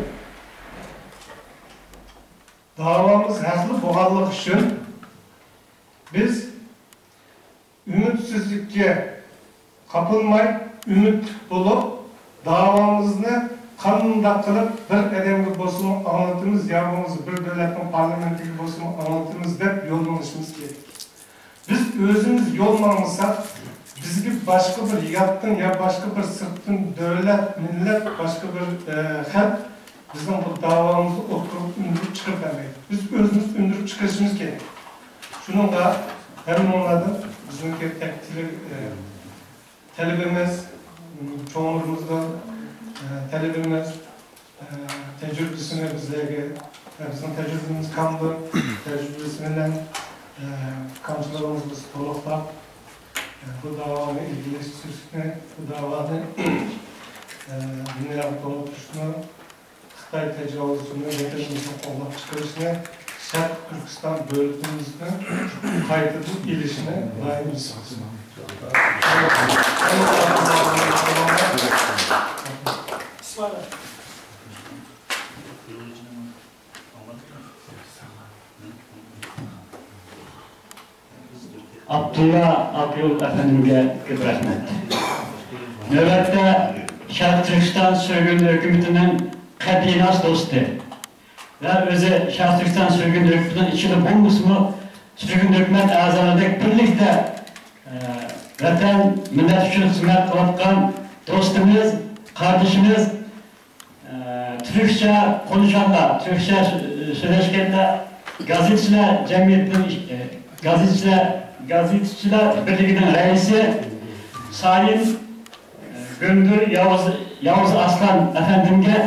داۋامىز ھەقلىق بولغانلىقى ئۈچۈن، بىز ئۈمىدسىزلىككە قاپىلماي، ئۈمىدلىك بولۇپ، داۋامىزنى قانداق قىلىپ بىر ئادەمگە بولسىمۇ ئاڭلىتىمىز، يا بولمىسا بىر دۆلەتنىڭ پارلامېنتىگە بولسىمۇ ئاڭلىتىمىز دەپ يول مېڭىشىمىز كېرەك. بىز ئۆزىمىز يول ماڭمىساق، بىزگە باشقا بىر ياتتىن يا باشقا بىر سىرتتىن دۆلەت، مىللەت، باشقا بىر، ئە، خەلق بىزنىڭ بۇ داۋامىزنى ئوتتۇرىغا ئۈندۈرۈپ چىقىرىپ بەرمەيدۇ. بىز ئۆزىمىز ئۈندۈرۈپ چىقىرىشىمىز كېرەك. شۇنىڭغا ھەممىڭلاردىن بىزنىڭكى تەكلىپ، ئە، تەلىپىمىز، چوڭلىرىمىزغا، ئە، تەلىپىمىز، ئە، تەجرىبىسىنى بىزلەرگە، ئە، بىزنىڭ تەجرىبىمىز كامدۇر، تەجرىبىسى بىلەن، ئە، كامچىلىقىمىزنى بىز تولۇقلاپ، ئە، بۇ داۋانى ئىلگىرىلەشتۈرۈشنى، بۇ داۋانى، ئە، دۇنياغا تونۇتۇشنى، خىتاي تاجاۋۇزچىلىرىنى ۋەتىنىمىزدىن قوغلاپ چىقىرىشنى، شەرقىي تۈركىستان دۆلىتىمىزنى قايتىدىن ئېلىشنى دائىم ھېس قىلىمەن. ئابدۇللا ئاقيول ئەپەندىمگە كۆپ رەھمەت. نۆۋەتتە شەرقىي تۈركىستان سۈرگۈن ھۆكۈمىتىنىڭ قەتئىيناس دوستى ۋە ئۆزى شەرقىي تۈركىستان سۈرگۈن ھۆكۈمىتىنىڭ ئىچىدە بولمىسىمۇ، سۈرگۈن ھۆكۈمەت ئەزالىرىدەك بىرلىكتە، ئە، ۋەتەن، مىللەت ئۈچۈن خىزمەت قىلىۋاتقان دوستىمىز، قاردىشىمىز، ئە، تۈركچە قونۇشقانلار، تۈركچە سۆ-، سۆزلەشكەندە، گازېتچىلەر جەمئىيىتىنىڭ ئىش-، ئە، گازېتچىلەر گازېتچىلار بىرلىكىنىڭ رەئىسى سايىن گۆندۈر ياۋۇز، ياۋۇز ئاسلان ئەپەندىمگە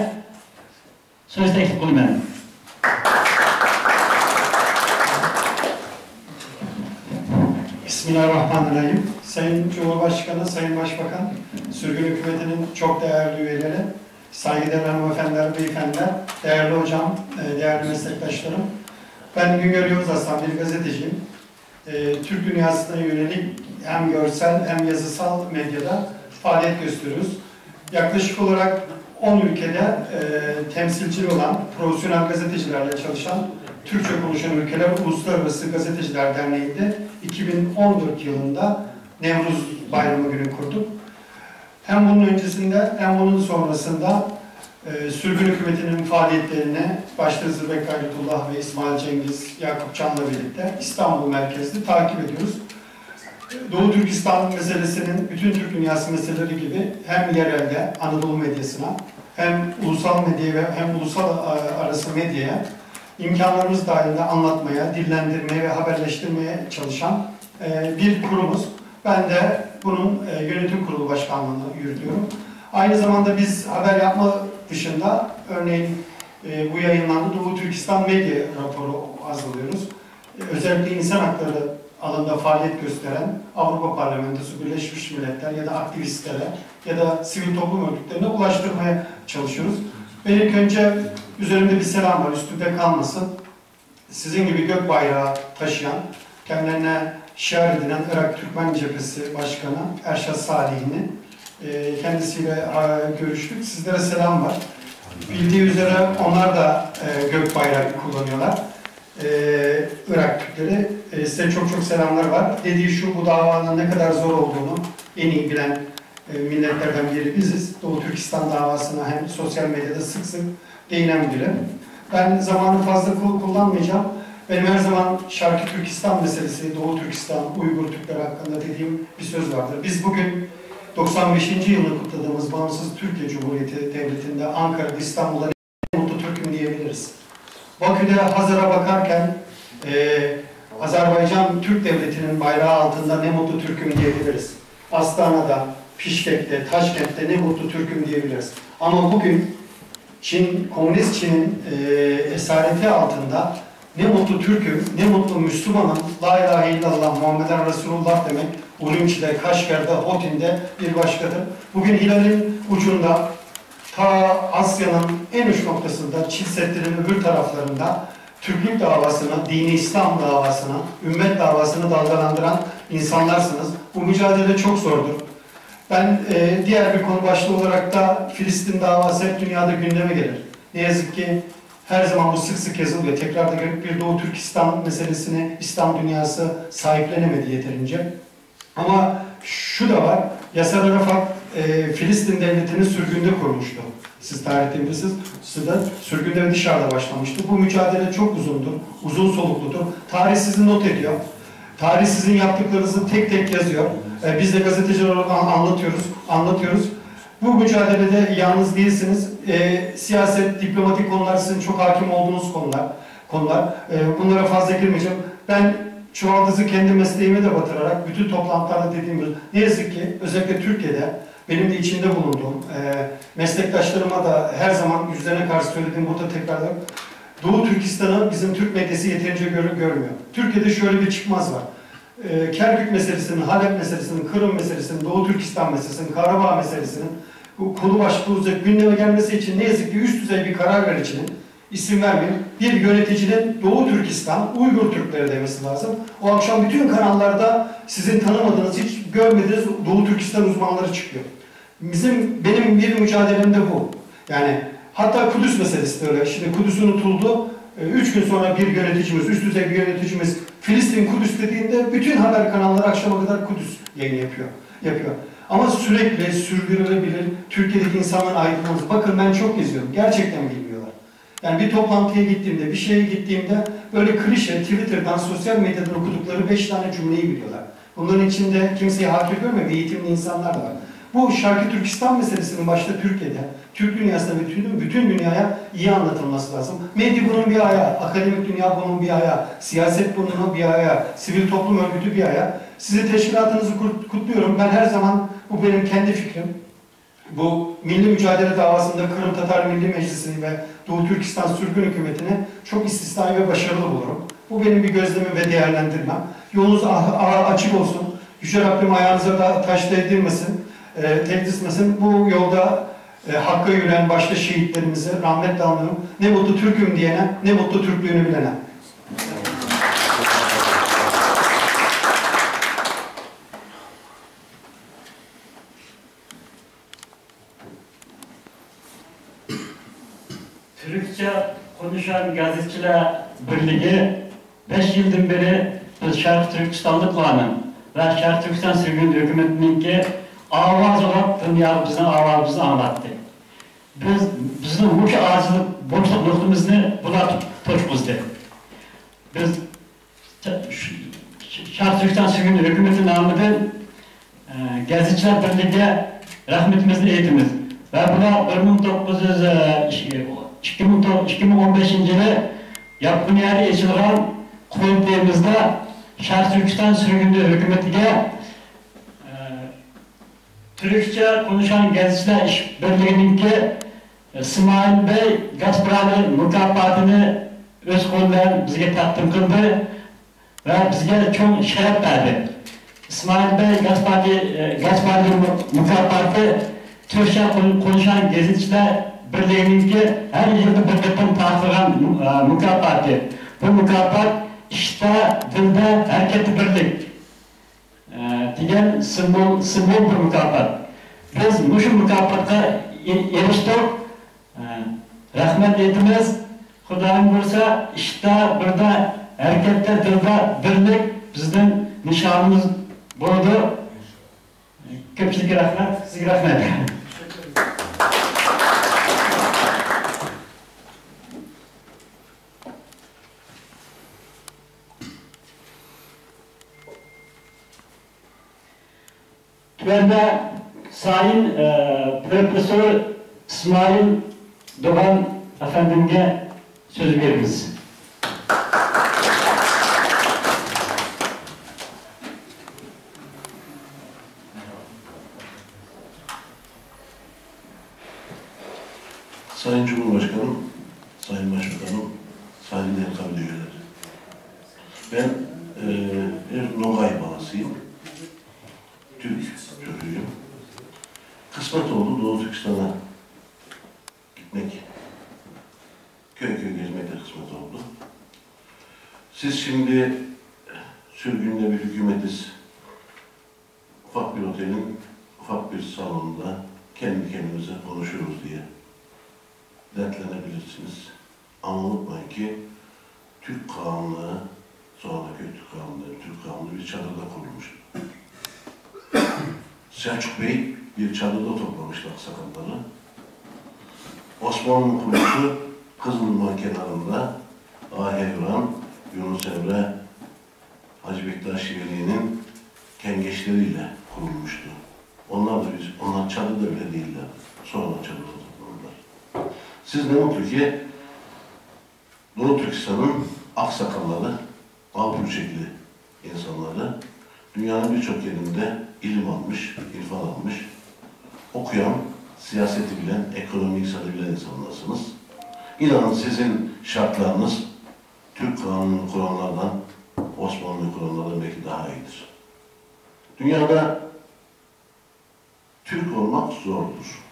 سۆز تەكلىپ قىلىمەن. Bismillahirrahmanirrahim. Sayın Cumhurbaşkanı, Sayın Başbakan, sürgün hükümetinin çok değerli üyeleri, saygıdeğer hanımefendiler, beyefendiler, değerli hocam, e, değerli meslektaşlarım. Ben Güngör Yavuz Aslan, bir gazeteciyim. E, Türk dünyasına yönelik hem görsel hem yazısal medyada faaliyet gösteriyoruz. Yaklaşık olarak on ülkede e, temsilcili olan profesyonel gazetecilerle çalışan Türkçe konuşan ülkeler Uluslararası Gazeteciler Derneği'nde iki bin on dört yılında Nevruz Bayramı günü kurduk. Hem bunun öncesinde hem bunun sonrasında e, sürgün hükümetinin faaliyetlerini başta Zırbek Gayretullah ve İsmail Cengiz Yakupcan'la birlikte İstanbul merkezli takip ediyoruz. Doğu Türkistan meselesinin bütün Türk dünyası meseleleri gibi hem yerelde Anadolu medyasına hem ulusal medyaya ve hem ulusal arası medyaya imkanlarımız dahilinde anlatmaya, dillendirmeye ve haberleştirmeye çalışan e, bir kurumuz. Ben de bunun e, yönetim kurulu başkanlığını yürütüyorum. Aynı zamanda biz haber yapma dışında örneğin e, bu yayınlandı Doğu Türkistan medya raporu hazırlıyoruz. E, özellikle insan hakları alanında faaliyet gösteren Avrupa Parlamentosu, Birleşmiş Milletler ya da aktivistlere ya da sivil toplum örgütlerine ulaştırmaya çalışıyoruz. Benim önce üzerimde bir selam var, üstümde kalmasın. Sizin gibi gök bayrağı taşıyan, kendilerine şiar edinen Irak Türkmen Cephesi Başkanı Erşat Salih'ini e, kendisiyle e, görüştük. Sizlere selam var. Bildiği üzere onlar da e, gök bayrağı kullanıyorlar. E, Irak Türkleri. E, size çok çok selamlar var. Dediği şu, bu davanın ne kadar zor olduğunu en iyi bilen e, milletlerden biri biziz. Doğu Türkistan davasına hem sosyal medyada sık sık değinen biri. Ben zamanı fazla kul- kullanmayacağım. Benim her zaman Şarkı Türkistan meselesi, Doğu Türkistan, Uygur Türkleri hakkında dediğim bir söz vardır. Biz bugün doksan beşinci yılını kutladığımız bağımsız Türkiye Cumhuriyeti Devleti'nde Ankara'da, İstanbul'da ne mutlu Türk'üm diyebiliriz. Bakü'de Hazar'a bakarken e, Azerbaycan Türk Devleti'nin bayrağı altında ne mutlu Türk'üm diyebiliriz. Astana'da, Pişkek'te, Taşkent'te ne mutlu Türk'üm diyebiliriz. Ama bugün Çin, Komünist Çin'in e, esareti altında ne mutlu Türk'üm, ne mutlu Müslüman'ım, La ilahe illallah Muhammeden Resulullah demek Urümçi'de, Kaşgar'da, Hotin'de bir başkadır. Bugün Hilal'in ucunda ta Asya'nın en uç noktasında, Çin Seddi'nin öbür taraflarında Türklük davasını, dini İslam davasını, ümmet davasını dalgalandıran insanlarsınız. Bu mücadele çok zordur. Ben e, diğer bir konu başlığı olarak da Filistin davası hep dünyada gündeme gelir. Ne yazık ki her zaman bu sık sık yazılıyor. Tekrar da gelip bir Doğu Türkistan meselesini İslam dünyası sahiplenemedi yeterince. Ama şu da var, Yasser Arafat e, Filistin devletini sürgünde kurmuştu. Siz tarihte bilirsiniz, sizde sürgünde ve dışarıda başlamıştı. Bu mücadele çok uzundur, uzun solukludur. Tarih sizi not ediyor. Tarih sizin yaptıklarınızı tek tek yazıyor. E, biz de gazeteciler olarak an- anlatıyoruz, anlatıyoruz. Bu mücadelede yalnız değilsiniz. E, siyaset, diplomatik konular sizin çok hakim olduğunuz konular. konular. E, bunlara fazla girmeyeceğim. Ben çuvaldızı kendi mesleğime de batırarak bütün toplantılarda dediğim gibi ne yazık ki özellikle Türkiye'de benim de içinde bulunduğum e, meslektaşlarıma da her zaman yüzlerine karşı söylediğim burada tekrarlıyorum. Doğu Türkistan'ı bizim Türk medyası yeterince görü- görmüyor. Türkiye'de şöyle bir çıkmaz var. E, Kerkük meselesinin, Halep meselesinin, Kırım meselesinin, Doğu Türkistan meselesinin, Karabağ meselesinin bu konu başlığı üzerine gündeme gelmesi için ne yazık ki üst düzey bir karar vericinin isim vermeyeyim, bir yöneticinin Doğu Türkistan, Uygur Türkleri demesi lazım. O akşam bütün kanallarda sizin tanımadığınız, hiç görmediğiniz Doğu Türkistan uzmanları çıkıyor. Bizim, benim bir mücadelemde bu. Yani hatta Kudüs meselesi de öyle. Şimdi Kudüs unutuldu. E, Üç gün sonra bir yöneticimiz, üst düzey bir yöneticimiz Filistin Kudüs dediğinde bütün haber kanalları akşama kadar Kudüs yayını yapıyor. yapıyor. Ama sürekli sürdürülebilir Türkiye'deki insanların aydınlanması. Bakın ben çok geziyorum. Gerçekten bilmiyorlar. Yani bir toplantıya gittiğimde, bir şeye gittiğimde böyle klişe Twitter'dan, sosyal medyadan okudukları beş tane cümleyi biliyorlar. Bunların içinde kimseyi hakir görmüyorum, eğitimli insanlar da var. Bu Şarkı Türkistan meselesinin başta Türkiye'de, Türk dünyasında ve bütün, bütün dünyaya iyi anlatılması lazım. Medya bunun bir ayağı, akademik dünya bunun bir ayağı, siyaset bunun bir ayağı, sivil toplum örgütü bir ayağı. Sizi, teşkilatınızı kut-, kutluyorum. Ben her zaman, bu benim kendi fikrim. Bu milli mücadele davasında Kırım Tatar Milli Meclisi'nin ve Doğu Türkistan sürgün hükümetini çok istisnai ve başarılı bulurum. Bu benim bir gözlemim ve değerlendirmem. Yolunuz a- a- açık olsun. Yüce Rabbim ayağınıza da taş değdirmesin, e, değdirmesin. Bu yolda, e, Hakk'a yürüyen başta şehitlerimizi rahmetle anıyorum. Ne mutlu Türk'üm diyene, ne mutlu Türklüğünü bilene. تۈركچە قونۇشان گېزىتچىلەر بىرلىكى بەش يىلدىن بېرى بىز شەرقىي تۈركىستانلىقلارنىڭ ۋە شەرقىي تۈركىستان سۈرگۈن ھۆكۈمىتىنىڭكى ئاۋازى بولۇپ، دۇنياغا بىزنىڭ ئاۋازىمىزنى ئاڭلاتتى. بىز، بىزنىڭ مۇشۇ ئاجىزلىق، بوشلۇق نۇقتىمىزنى بۇلار توشقۇزدى. بىز شەرقىي تۈركىستان سۈرگۈن ھۆكۈمىتى نامىدىن، ئە، گېزىتچىلەر بىرلىكىگە رەھمىتىمىزنى ئېيتىمىز. ۋە بۇلار بىر مىڭ توققۇز يۈز، ئە، ئىككى مىڭ، ئىككى مىڭ ئون بەشىنچى يىلى ياپونىيەدە ئېچىلغان قۇرۇلتىيىمىزدا شەرقىي تۈركىستان سۈرگۈن ھۆكۈمىتىگە، ئە، تۈركچە قونۇشان گېزىتچىلەر ئىش بىرلىكىنىڭكى ئىسمائىل بەي گاسپارالى مۇكاپاتىنى ئۆز قولى بىلەن بىزگە تەقدىم قىلدى ۋە بىزگە چوڭ شەرەپ بەردى. ئىسمائىل بەي گاسپارالى، گاسپارالى مۇكاپاتى تۈركچە قون-، قونۇشان گېزىتچىلەر بىرلىكىنىڭكى ھەر يىلدا بىر قېتىم تارقىتىلغان مۇ-، مۇكاپاتى. بۇ مۇكاپات ئىشتا، دىلدا، ھەرىكەتتە بىرلىك. ئە، دېگەن سىمۋول، سىمۋول بىر مۇكاپات. بىز مۇشۇ مۇكاپاتقا ئېرىشتۇق. ئە، رەھمەت ئېيتىمىز. خۇدايىم بۇيرۇسا، ئىشتا بىردە، ھەرىكەتتە، دىلدا بىرلىك بىزنىڭ نىشانىمىز بولىدۇ. كۆپچىلىككە رەھمەت، سىزگە رەھمەت. تۆۋەندە سايىن، ئە، پروفېسسور ئىسمائىل دوغان ئەپەندىمگە سۆز بېرىمىز. Sayın Cumhurbaşkanım, Sayın Başbakanım, saygıdeğer kabine üyeleri. Ben, e, bir Nogay balasıyım. Türk çocuğuyum. Kısmet oldu Doğu Türkistan'a gitmek. Köy köy gezmek de kısmet oldu. Siz şimdi sürgünde bir hükümetiz. Ufak bir otelin ufak bir salonunda kendi kendimize konuşuruz diye dertlenebilirsiniz. Ama unutmayın ki Türk Kağanlığı, Soğanlıköy Türk Kağanlığı, Türk Kağanlığı bir çadırda kurulmuştu. Selçuk Bey bir çadırda toplamıştı aksakalları. Osmanlı kuruluşu Kızılırmak kenarında Ağa Hevran, Yunus Emre, Hacı Bektaş Veli'nin kengeçleriyle kurulmuştu. Onlar da biz, onlar çadırda bile değiller. Sonra çadırda toplandılar. Siz ne mutlu ki Doğu Türkistan'ın aksakalları, Avrupa ölçekli insanları dünyanın birçok yerinde ilim almış, irfan almış, okuyan, siyaseti bilen, ekonomi, iktisadı bilen insanlarsınız. İnanın sizin şartlarınız Türk kanunu kuranlardan, Osmanlı kuranlardan belki daha iyidir. Dünyada Türk olmak zordur.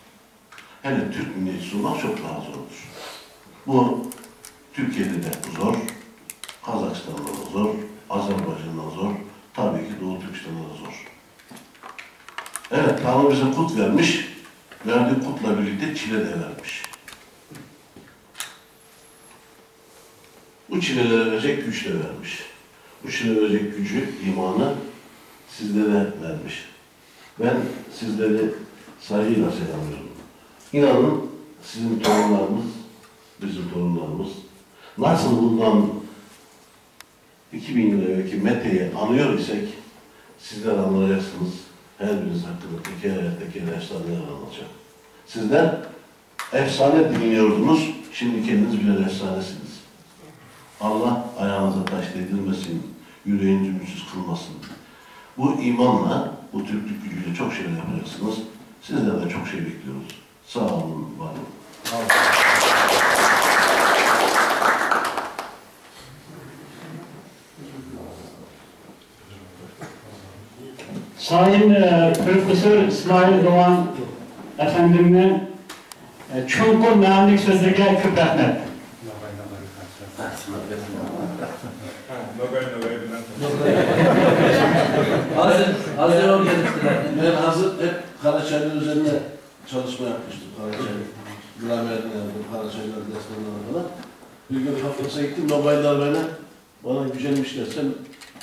Hele Türk milliyetçisi olmak çok daha zordur. Bu Türkiye'de de zor, Kazakistan'da da zor, Azerbaycan'da zor, tabii ki Doğu Türkistan'da da zor. Evet, Tanrı bize kut vermiş, verdiği kutla birlikte çile de vermiş. Bu çilelere verecek güç de vermiş. Bu çilelere verecek gücü, imanı sizlere vermiş. Ben sizleri saygıyla selamlıyorum. İnanın sizin torunlarınız, bizim torunlarımız nasıl bundan iki bin yıl evvelki Mete'yi anıyor isek sizler anlayacaksınız. Her biriniz hakkında teker teker efsane yazılacak. Sizler efsane dinliyordunuz, şimdi kendiniz birer efsanesiniz. Allah ayağınıza taş değdirmesin, yüreğinizi ümütsüz kılmasın. Bu imanla, bu Türklük gücüyle çok şeyler yapacaksınız. Sizlerden çok şey bekliyoruz. Sağ olun, var olun. Sayın e, Profesör İsmail Doğan Efendim'in e, çukur meallik sözlerine köp rahmet. Hazır, hazır ol geliptiler. Ben hazır hep Karaçay'ın üzerine çalışma yapmıştım. Karaçay, gramerini yazdım, Karaçay'ın destanlarını falan. Bir gün Kafkas'a gittim, Nobaylar beni Bana gücenmişler, sen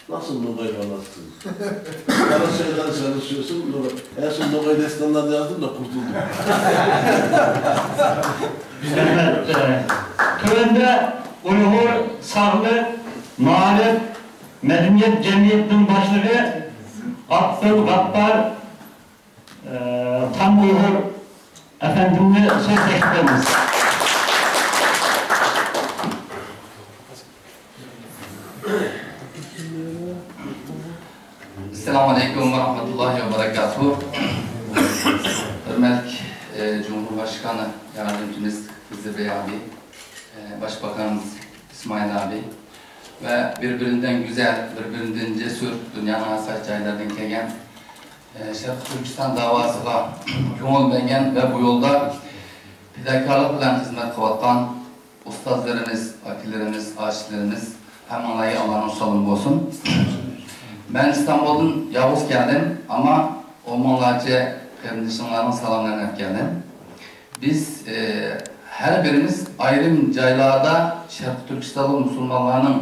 nasıl Nobay balasısın? Karaçay'dan çalışıyorsun, Nobay. En son Nobay destanlarını yazdım da kurtuldum. Tövende Uygur Sağlık Maarif Medeniyet Cemiyeti'nin Başlığı Abdülgafar Ee, Tan Uygur Efendimni söz teklifimiz. Esselamu Aleyküm ve Rahmetullahi ve Berekatuhu. Hürmetli e, Cumhurbaşkanı Yardımcımız Hızır Bey abi, e, Başbakanımız İsmail abi ve birbirinden güzel, birbirinden cesur, dünyanın asayış caylarından gelen شەرقىي تۈركىستان داۋاسىغا كۆڭۈل بەرگەن ۋە بۇ يولدا پىداكارلىق بىلەن خىزمەت قىلىۋاتقان ئۇستازلىرىمىز، ئاكىلىرىمىز، ئاچىلىرىمىز، ھەممىڭلارغا ئاللانىڭ سالىمى بولسۇن. مەن ئىستانبۇلدىن يالغۇز كەلدىم، ئەمما ئون مىڭلارچە قېرىندىشىڭلارنىڭ سالاملىرىنى ئەپ كەلدىم. بىز ھەر بىرىمىز ئايرىم جايلاردا شەرقىي تۈركىستانلىق مۇسۇلمانلارنىڭ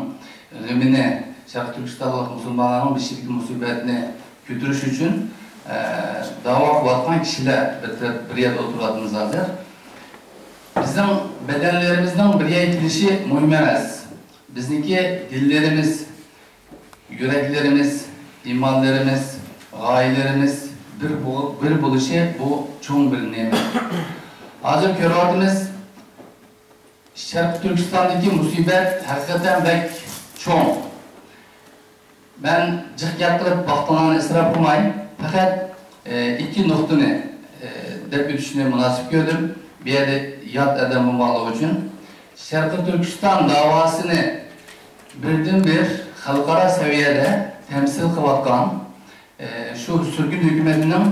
غېمىنى، شەرقىي تۈركىستانلىق مۇسۇلمانلارنىڭ بېشىدىكى مۇسىبەتنى كۆتۈرۈش ئۈچۈن داۋا قىلىۋاتقان كىشىلەر بىر تەرەپ، بىر يەردە ئولتۇرۇۋاتىمىز ھازىر. بىزنىڭ بەدەنلىرىمىزنىڭ بىر يەرگە كېلىشى مۇھىم ئەمەس. بىزنىڭكى دىللىرىمىز، يۈرەكلىرىمىز، ئىمانلىرىمىز، غايىلىرىمىز بىر بو-، بىر بولۇشى بۇ چوڭ بىر نېمەت. ھازىر كۆرۈۋاتىمىز، شەرقىي تۈركىستاندىكى مۇسىبەت ھەقىقەتەن بەك چوڭ. مەن جىق گەپ قىلىپ ۋاقتىڭلارنى ئىسراپ قىلماي، پەقەت ئىككى نۇقتىنى دەپ ئۆتۈشنى مۇناسىپ كۆردۈم. بۇ يەردە يات ئادەم بولماقلىقى ئۈچۈن شەرقىي تۈركىستان داۋاسىنى بىردىنبىر خەلقئارا سەۋىيەدە تەمسىل قىلىۋاتقان شۇ سۈرگۈن ھۆكۈمىتىنىڭ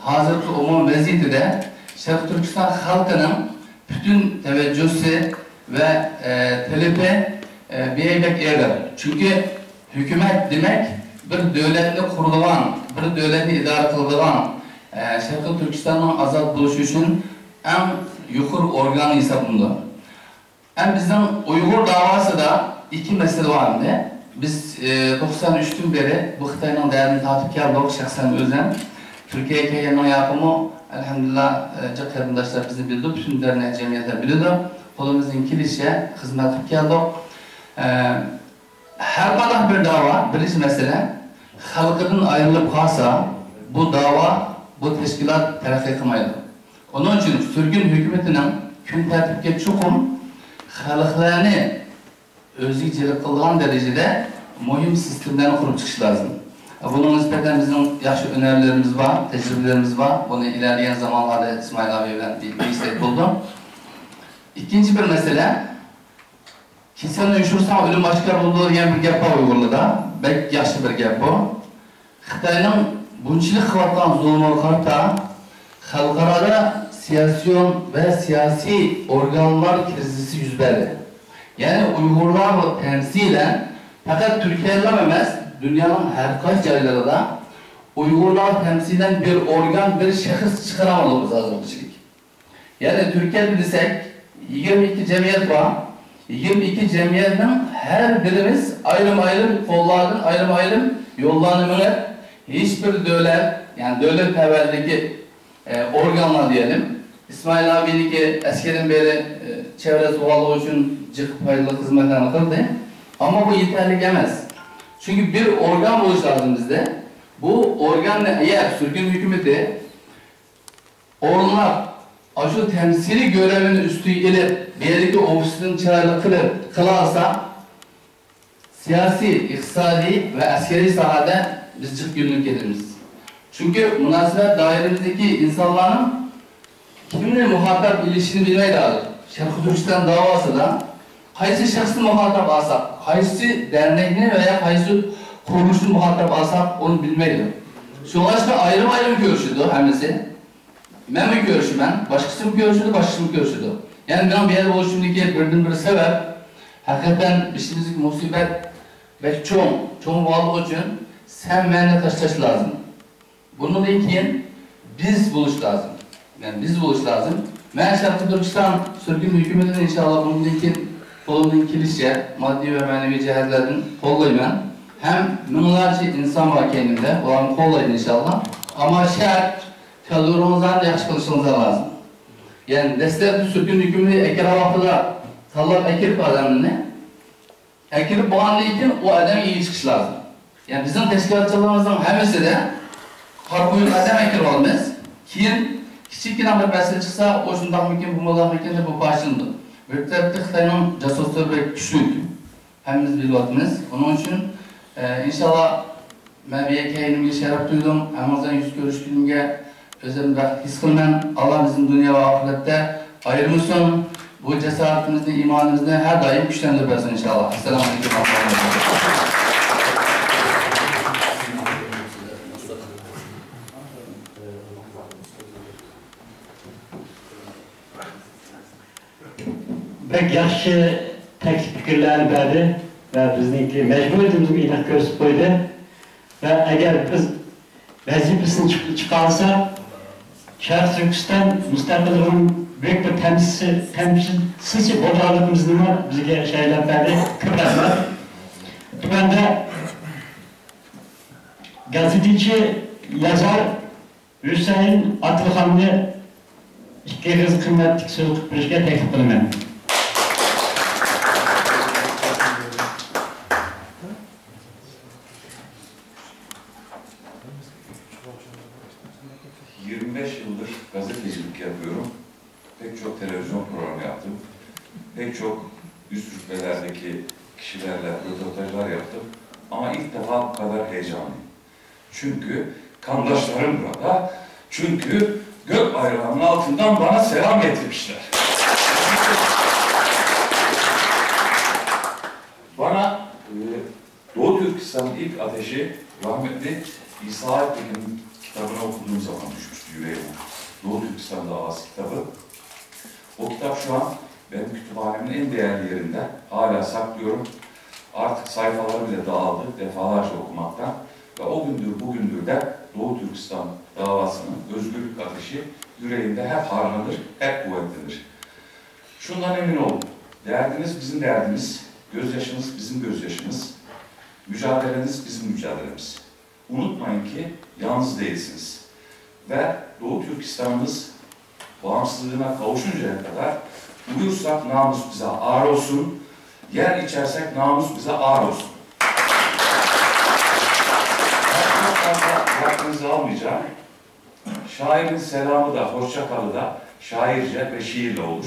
ھازىرقى ئومۇمىي ۋەزىيىتىدە شەرقىي تۈركىستان خەلقىنىڭ پۈتۈن تەۋەججۇسى ۋە تەلىپى بەك ئېغىر. چۈنكى ھۆكۈمەت دېمەك بىر دۆلەتنى قۇرىدىغان، بىر دۆلەتنى ئىدارە قىلىدىغان، شەرقىي تۈركىستاننىڭ ئازاد بولۇشى ئۈچۈن ئەڭ يۇقىرى ئورگان ھېسابلىنىدۇ. ئەمما بىزنىڭ ئۇيغۇر داۋاسىدا ئىككى مەسىلە بار ئەمدى. بىز توقسان ئۈچتىن بېرى بۇ خىتاينىڭ دەردىنى تارتىپ كەلدۇق، شەخسەن ئۆزۈم. تۈركىيەگە كەلگەندىن ياقىمۇ، ئەلھەمدۇلىللا، جىق قېرىنداشلار بىزنى بىلىدۇ، پۈتۈن دەرنەك جەمئىيەتلەر بىلىدۇ. قولىمىزدىن كېلىشىچە خىزمەت قىلىپ كەلدۇق. ھەر قانداق بىر داۋا، بىرىنچى مەسىلە، خەلقىدىن ئايرىلىپ قالسا، بۇ داۋا، بۇ تەشكىلات تەرەققىي قىلمايدۇ. ئۇنىڭ ئۈچۈن سۈرگۈن ھۆكۈمىتىنىڭ كۈن تەرتىپكە چوقۇم خەلقلەرنى ئۆزىگە جەلپ قىلىدىغان دەرىجىدە مۇھىم سىستېمىلارنى قۇرۇپ چىقىشى لازىم. بۇنىڭغا نىسبەتەن بىزنىڭ ياخشى ھۈنەرلىرىمىز بار، تەجرىبىلىرىمىز بار. بۇنى ئىلەرلىگەن زامانلاردا ئىسمائىل ئاباي بىلەن بىلىشسەك بولىدۇ. ئىككىنچى بىر مەسىلە، كېسەلنى يوشۇرساڭ ئۆلۈم ئاشكارا بولىدۇ دېگەن بىر گەپ بار ئۇيغۇرلاردا. بەك ياخشى بىر گەپ بۇ. خىتاينىڭ بۇنچىلىك قىلىۋاتقان زۇلۇمىغا قارىتا خەلقئارادا سىياسىيون ۋە سىياسىي ئورگانلار كىرىزىسى يۈز بەردى. يەنى ئۇيغۇرلارغا تەمسىلەن پەقەت تۈركىيەدىلا ئەمەس، دۇنيانىڭ ھەر قايسى جايلىرىدا ئۇيغۇرلارغا تەمسىلەن بىر ئورگان، بىر شەخس چىقىرالمىدۇق بىز ھازىرغىچىلىك. يەنى تۈركىيەدە دېسەك، يىگىرمە ئىككى جەمئىيەت بار. يىگىرمە ئىككى جەمئىيەتنىڭ ھەر بىرىمىز ئايرىم-ئايرىم قوللاردىن ئايرىم-ئايرىم يوللارنى مېڭىپ، ھېچبىر دۆلەت، يەنى دۆلەت تەۋەلىكىدىكى ئورگانلار دېيەلىم، ئىسمائىل ئابىنىڭكى ئەسكىدىن بېرى چەۋرىسى بولغانلىقى ئۈچۈن جىق پايدىلىق خىزمەتلەرنى قىلدى. ئەمما بۇ يېتەرلىك ئەمەس. چۈنكى بىر ئورگان بولۇش لازىم بىزدە. بۇ ئورگاننى ئەگەر سۈرگۈن ھۆكۈمىتى ئورۇنلاپ، ئاشۇ تەمسىلىي گۆرەۋىنى ئۈستىگە ئېلىپ، بۇ يەردىكى ئوفىسىنى چىرايلىق قىلىپ قىلالىسا، سىياسىي، ئىقتىسادىي ۋە ئەسكەرىي ساھەدە بىز جىق گۈللىنىپ كېتىمىز. چۈنكى مۇناسىۋەت دائىرىمىزدىكى ئىنسانلارنىڭ كىمنى مۇخاتاپ ئېلىشىنى بىلمەيدۇ ھازىر. شەرقىي تۈركىستان داۋاسىدا قايسى شەخسنى مۇخاتاپ ئالساق، قايسى دەرنەكنى ۋە يا قايسى قۇرۇلۇشنى مۇخاتاپ ئالساق، ئۇنى بىلمەيدۇ. شۇڭلاشقا ئايرىم-ئايرىم كۆرۈشىدۇ ھەممىسى. مەنمۇ كۆرۈشىمەن، باشقىسىمۇ كۆرۈشىدۇ، باشقىسىمۇ كۆرۈشىدۇ. يەنى مېنىڭ بۇ يەردە بولۇشۇمدىكى بىردىنبىر سەۋەب، ھەقىقەتەن بېشىمىزدىكى مۇسىبەت بەك چوڭ، چوڭ بولغانلىقى ئۈچۈن سەن مەننى تاشلاش لازىم. بۇنىڭدىن كېيىن بىز بولۇش لازىم. يەنى بىز بولۇش لازىم. مەن شەرقىي تۈركىستان سۈرگۈن ھۆكۈمىتىنى ئىنشاللا بۇنىڭدىن كېيىن قولۇمدىن كېلىشىچە ماددىي ۋە مەنىۋى جەھەتلەردىن قوللايمەن. ھەم مىڭلارچە ئىنسان بار كەينىمدە، ئۇلارمۇ قوللايدۇ ئىنشاللا. ئەمما شەرت، كالورىڭىزلارنى ياخشى قىلىشىڭىزلار لازىم. يەنى دەسلەپتە سۈرگۈن ھۆكۈمىتى ئەكىرگەن ۋاقتىدا تاللاپ ئەكىرىپ ئادەمنى، ئەكىرىپ بولغاندىن كېيىن ئۇ ئادەم ئىگە چىقىشى لازىم. يەنى بىزنىڭ تەشكىلاتچىلىرىمىزنىڭ ھەممىسىدە قارا قويۇق ئادەم ئەكىرىۋالىمىز. كېيىن كىچىككىنە بىر مەسىلە چىقسا، ئۇ شۇنداقمىكىن، بۇ مۇنداقمىكىن دەپ بۇ پارچىلىنىدۇ. بىر تەرەپتە خىتاينىڭ جاسۇسلىرى بەك كۈچلۈك. ھەممىمىز بىلىۋاتىمىز. ئۇنىڭ ئۈچۈن، ئە، ئىنشاللا مەن بۇ يەرگە كەلگىنىمگە شەرەپ تۇيدۇم. ھەممىڭىزنى يۈز كۆرۈشكىنىمگە ئۆزۈمنى بەختلىك ھېس قىلىمەن. ئاللا بىزنى دۇنيا ۋە ئاخىرەتتە ئايرىمىسۇن. بۇ جاسارىتىمىزنى، ئىمانىمىزنى ھەر دائىم كۈچلەندۈرۈپ بەرسۇن ئىنشاللا. ئەسسالامۇ ئەلەيكۇم ۋە رەھمەتۇللاھ. بەك ياخشى تەكلىپ پىكىرلەرنى بەردى ۋە بىزنىڭكى مەجبۇرىيىتىمىزنى ئېنىق كۆرسىتىپ قويدى. ۋە ئەگەر بىز ۋەزىپىسىنى چىق-، چىقارسا، شەرقىي تۈركىستان مۇستەقىللىقىنىڭ بۈيۈك بىر تەمسىلچى، تەمسىلچىسى بولىدىغانلىقىمىزنىمۇ بىزگە شەيلەپ بەردى. كۆپ رەھمەت. تۆۋەندە گازېتچى، يازار ھۈسەيىن ئاتىلىخاننى ئىككى ئېغىز قىممەتلىك سۆز قىلىپ بېرىشكە تەكلىپ قىلىمەن. Yirmi beş yıldır gazetecilik yapıyorum. Pek çok televizyon programı yaptım. Pek çok üst rütbelerdeki kişilerle röportajlar yaptım. Ama ilk defa bu kadar heyecanlıyım. Çünkü kandaşlarım burada. Çünkü gök bayrağının altından bana selam getirmişler. Bana, e, Doğu Türkistan'ın ilk ateşi rahmetli İsa Alptekin'in kitabını okuduğum zaman düşmüştü yüreğime. Doğu Türkistan davası kitabı. O kitap şu an benim kütüphanemin en değerli yerinde. Hala saklıyorum. Artık sayfaları bile dağıldı defalarca okumaktan. Ve o gündür bugündür de Doğu Türkistan davasının özgürlük ateşi yüreğimde hep harlanır, hep kuvvetlenir. Şundan emin olun, derdiniz bizim derdimiz, gözyaşınız bizim gözyaşımız, mücadeleniz bizim mücadelemiz. Unutmayın ki yalnız değilsiniz. Ve Doğu Türkistan'ımız bağımsızlığına kavuşuncaya kadar uyursak namus bize ağır olsun, yer içersek namus bize ağır olsun. Ben çok fazla vaktinizi almayacağım. Şairin selamı da, hoşça kalı da şairce ve şiirle olur.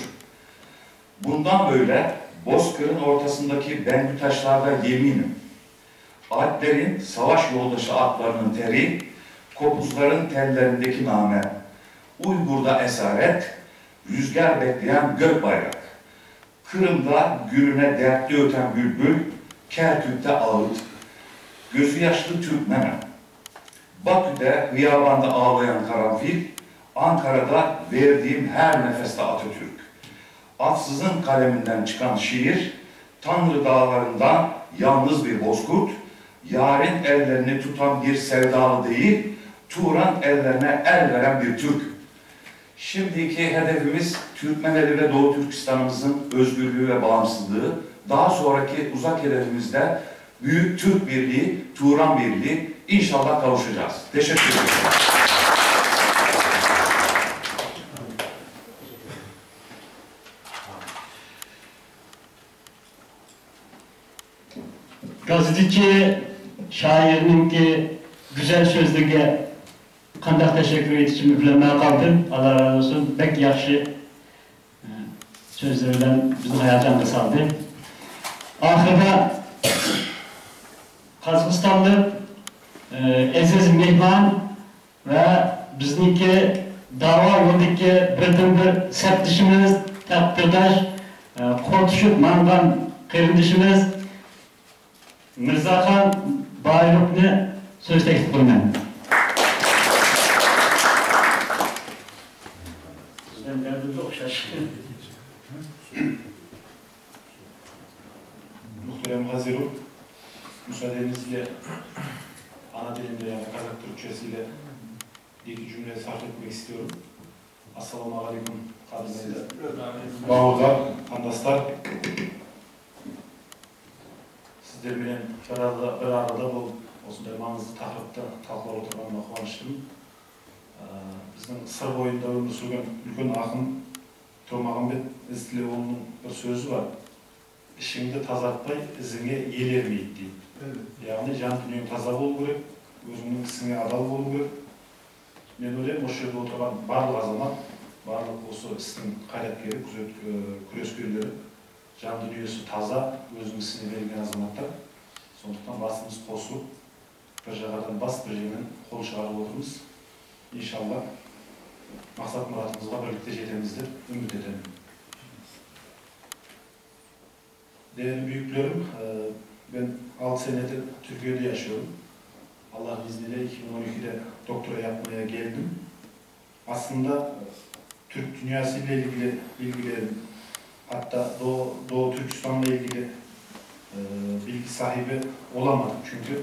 Bundan böyle Bozkır'ın ortasındaki Bengü taşlarda yeminim. Alplerin savaş yoldaşı atlarının teri, kopuzların tellerindeki name. Uybur'da esaret, rüzgar bekleyen gök bayrak. Kırım'da gülüne dertli öten bülbül, Kerkük'te ağıt. Gözü yaşlı Türkmenim. Bakü'de hıyabanda ağlayan karanfil, Ankara'da verdiğim her nefeste Atatürk. Atsız'ın kaleminden çıkan şiir, Tanrı dağlarından yalnız bir bozkurt, yarın ellerini tutan bir sevdalı değil, Turan ellerine el veren bir Türk. Şimdiki hedefimiz Türkmeneli ve Doğu Türkistan'ımızın özgürlüğü ve bağımsızlığı. Daha sonraki uzak hedefimizde büyük Türk birliği, Turan birliği. İnşallah kavuşacağız. Teşekkür ederim. گازېتچى شائىرنىڭكى گۈزەل سۆزلىرىگە قانداق تەشەككۈر ئېيتىشىمنى بىلەلمەي قالدىم. ئاللا رازى بولسۇن. بەك ياخشى، ئە، سۆزلىرى بىلەن بىزنى ھاياجانغا سالدى. ئاخىرىدا قازاقىستانلىق، ئە، ئەزىز مېھمان ۋە بىزنىڭكى داۋا يولىدىكى بىردىنبىر سەپدىشىمىز، تەقدىرداش، ئە، قول تۇتۇشۇپ ماڭغان قېرىندىشىمىز مىرزاخان بايروفنى سۆز تەكلىپ قىلىمەن. سىزدىن دەردىمىز ئوخشاش. Muhterem hazirun, müsaadenizle ana dilimde, yani kazak Türkçesiyle bir iki cümle sarf etmek istiyorum. Assalomu alaykum, qadrli bauırlar, qandaşlar. Sizler bilen bir arada, bir arada bulup, осындай маңызды тақырыпты талқылап отырғаныма қуаныштымын. Ә, біздің сыр бойында өмір сүрген үлкен ақын Тұрмағамбет Ізтілеуұлының бір сөзі бар. Ішіңді тазартпай, ізіңе ел ермейді, дейді. Evet. Яғни жан дүниең таза болу керек, өзіңнің ісіңе адал болу керек. Мен ойлаймын, осы жерде отырған барлық азамат, барлық осы істің қайраткері, күзет-, күрескерлері, жан дүниесі таза, өзінің ісіне берілген азаматтар. Сондықтан басымыз қосылып, бір жағадан бас, бір жеңнен қол шығарып отырмыз. Иншалла, мақсат-мұратымызға бірлікте жетеміз деп үміт етемін. Değerli büyüklerim, e, ben altı senedir Türkiye'de yaşıyorum. Allah'ın izniyle iki bin on ikide doktora yapmaya geldim. Aslında Türk dünyasıyla ilgili bilgilerim, hatta Doğu, Doğu Türkistan'la ilgili, e, bilgi sahibi olamadım. Çünkü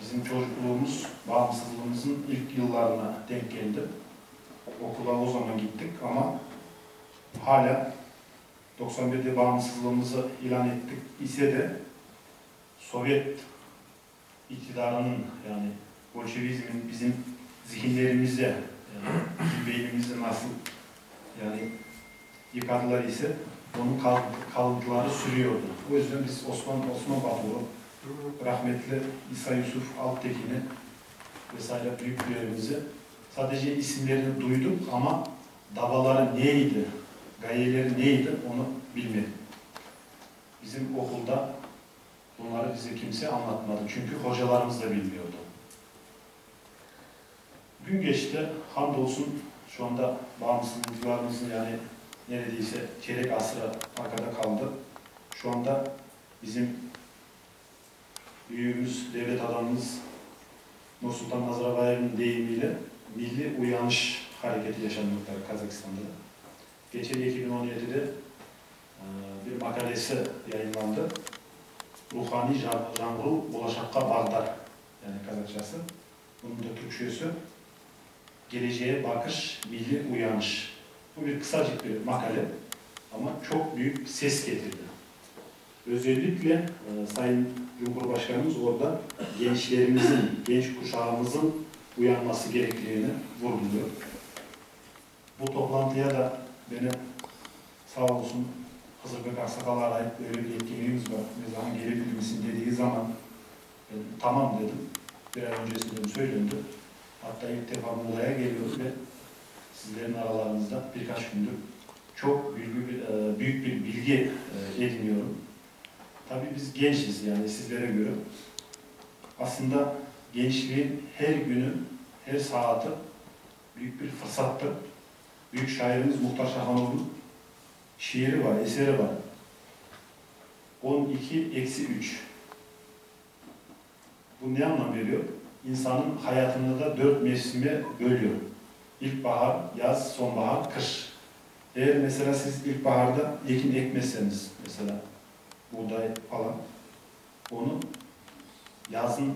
bizim çocukluğumuz bağımsızlığımızın ilk yıllarına denk geldi. Okula o zaman gittik ama hala doksan birde bağımsızlığımızı ilan ettik ise de Sovyet iktidarının, yani bolşevizmin bizim zihinlerimizde, yani bizim beynimizde nasıl yani yıkadılar ise onun kal-, kalıntıları sürüyordu. O yüzden biz Osman, Osman Batur'u, rahmetli İsa Yusuf Alptekin'i vesaire büyüklerimizi sadece isimlerini duyduk ama davaları neydi, gayeleri neydi onu bilmedik. Bizim okulda bunları bize kimse anlatmadı. Çünkü hocalarımız da bilmiyordu. Gün geçti, hamdolsun şu anda bağımsızlıklarımızın yani neredeyse çeyrek asrı arkada kaldı. Şu anda bizim büyüğümüz, devlet adamımız Nursultan Nazarbayev'in deyimiyle milli uyanış hareketi yaşanmakta Kazakistan'da. Geçen iki bin on yedide, e, bir makalesi yayınlandı. Ruhani ja-, jangru bolacakka bağdar, yani Kazakçası. Bunun da Türkçesi Geleceğe Bakış, Milli Uyanış. Bu bir kısacık bir makale ama çok büyük bir ses getirdi. Özellikle, e, Sayın Cumhurbaşkanımız orada gençlerimizin, genç kuşağımızın uyanması gerektiğini vurguluyor. Bu toplantıya da beni sağ olsun Hızır Bek Aksakal'ı arayıp böyle bir etkinliğimiz var, ne zaman gelebilir misin dediği zaman ben tamam dedim. Bir ay öncesinden söylendi. Hatta ilk defa Muğla'ya geliyoruz ve sizlerin aralarınızda birkaç gündür çok büyük bir, e, büyük bir bilgi, e, ediniyorum. Tabii biz gençiz yani sizlere göre. Aslında gençliğin her günü, her saati büyük bir fırsattır. Büyük şairimiz Muhtar Şahanov'un şiiri var, eseri var. On iki eksi üç. Bu ne anlam veriyor? İnsanın hayatını da dört mevsime bölüyor. İlkbahar, yaz, sonbahar, kış. Eğer mesela siz ilkbaharda ekin ekmezseniz, mesela buğday falan, onu yazın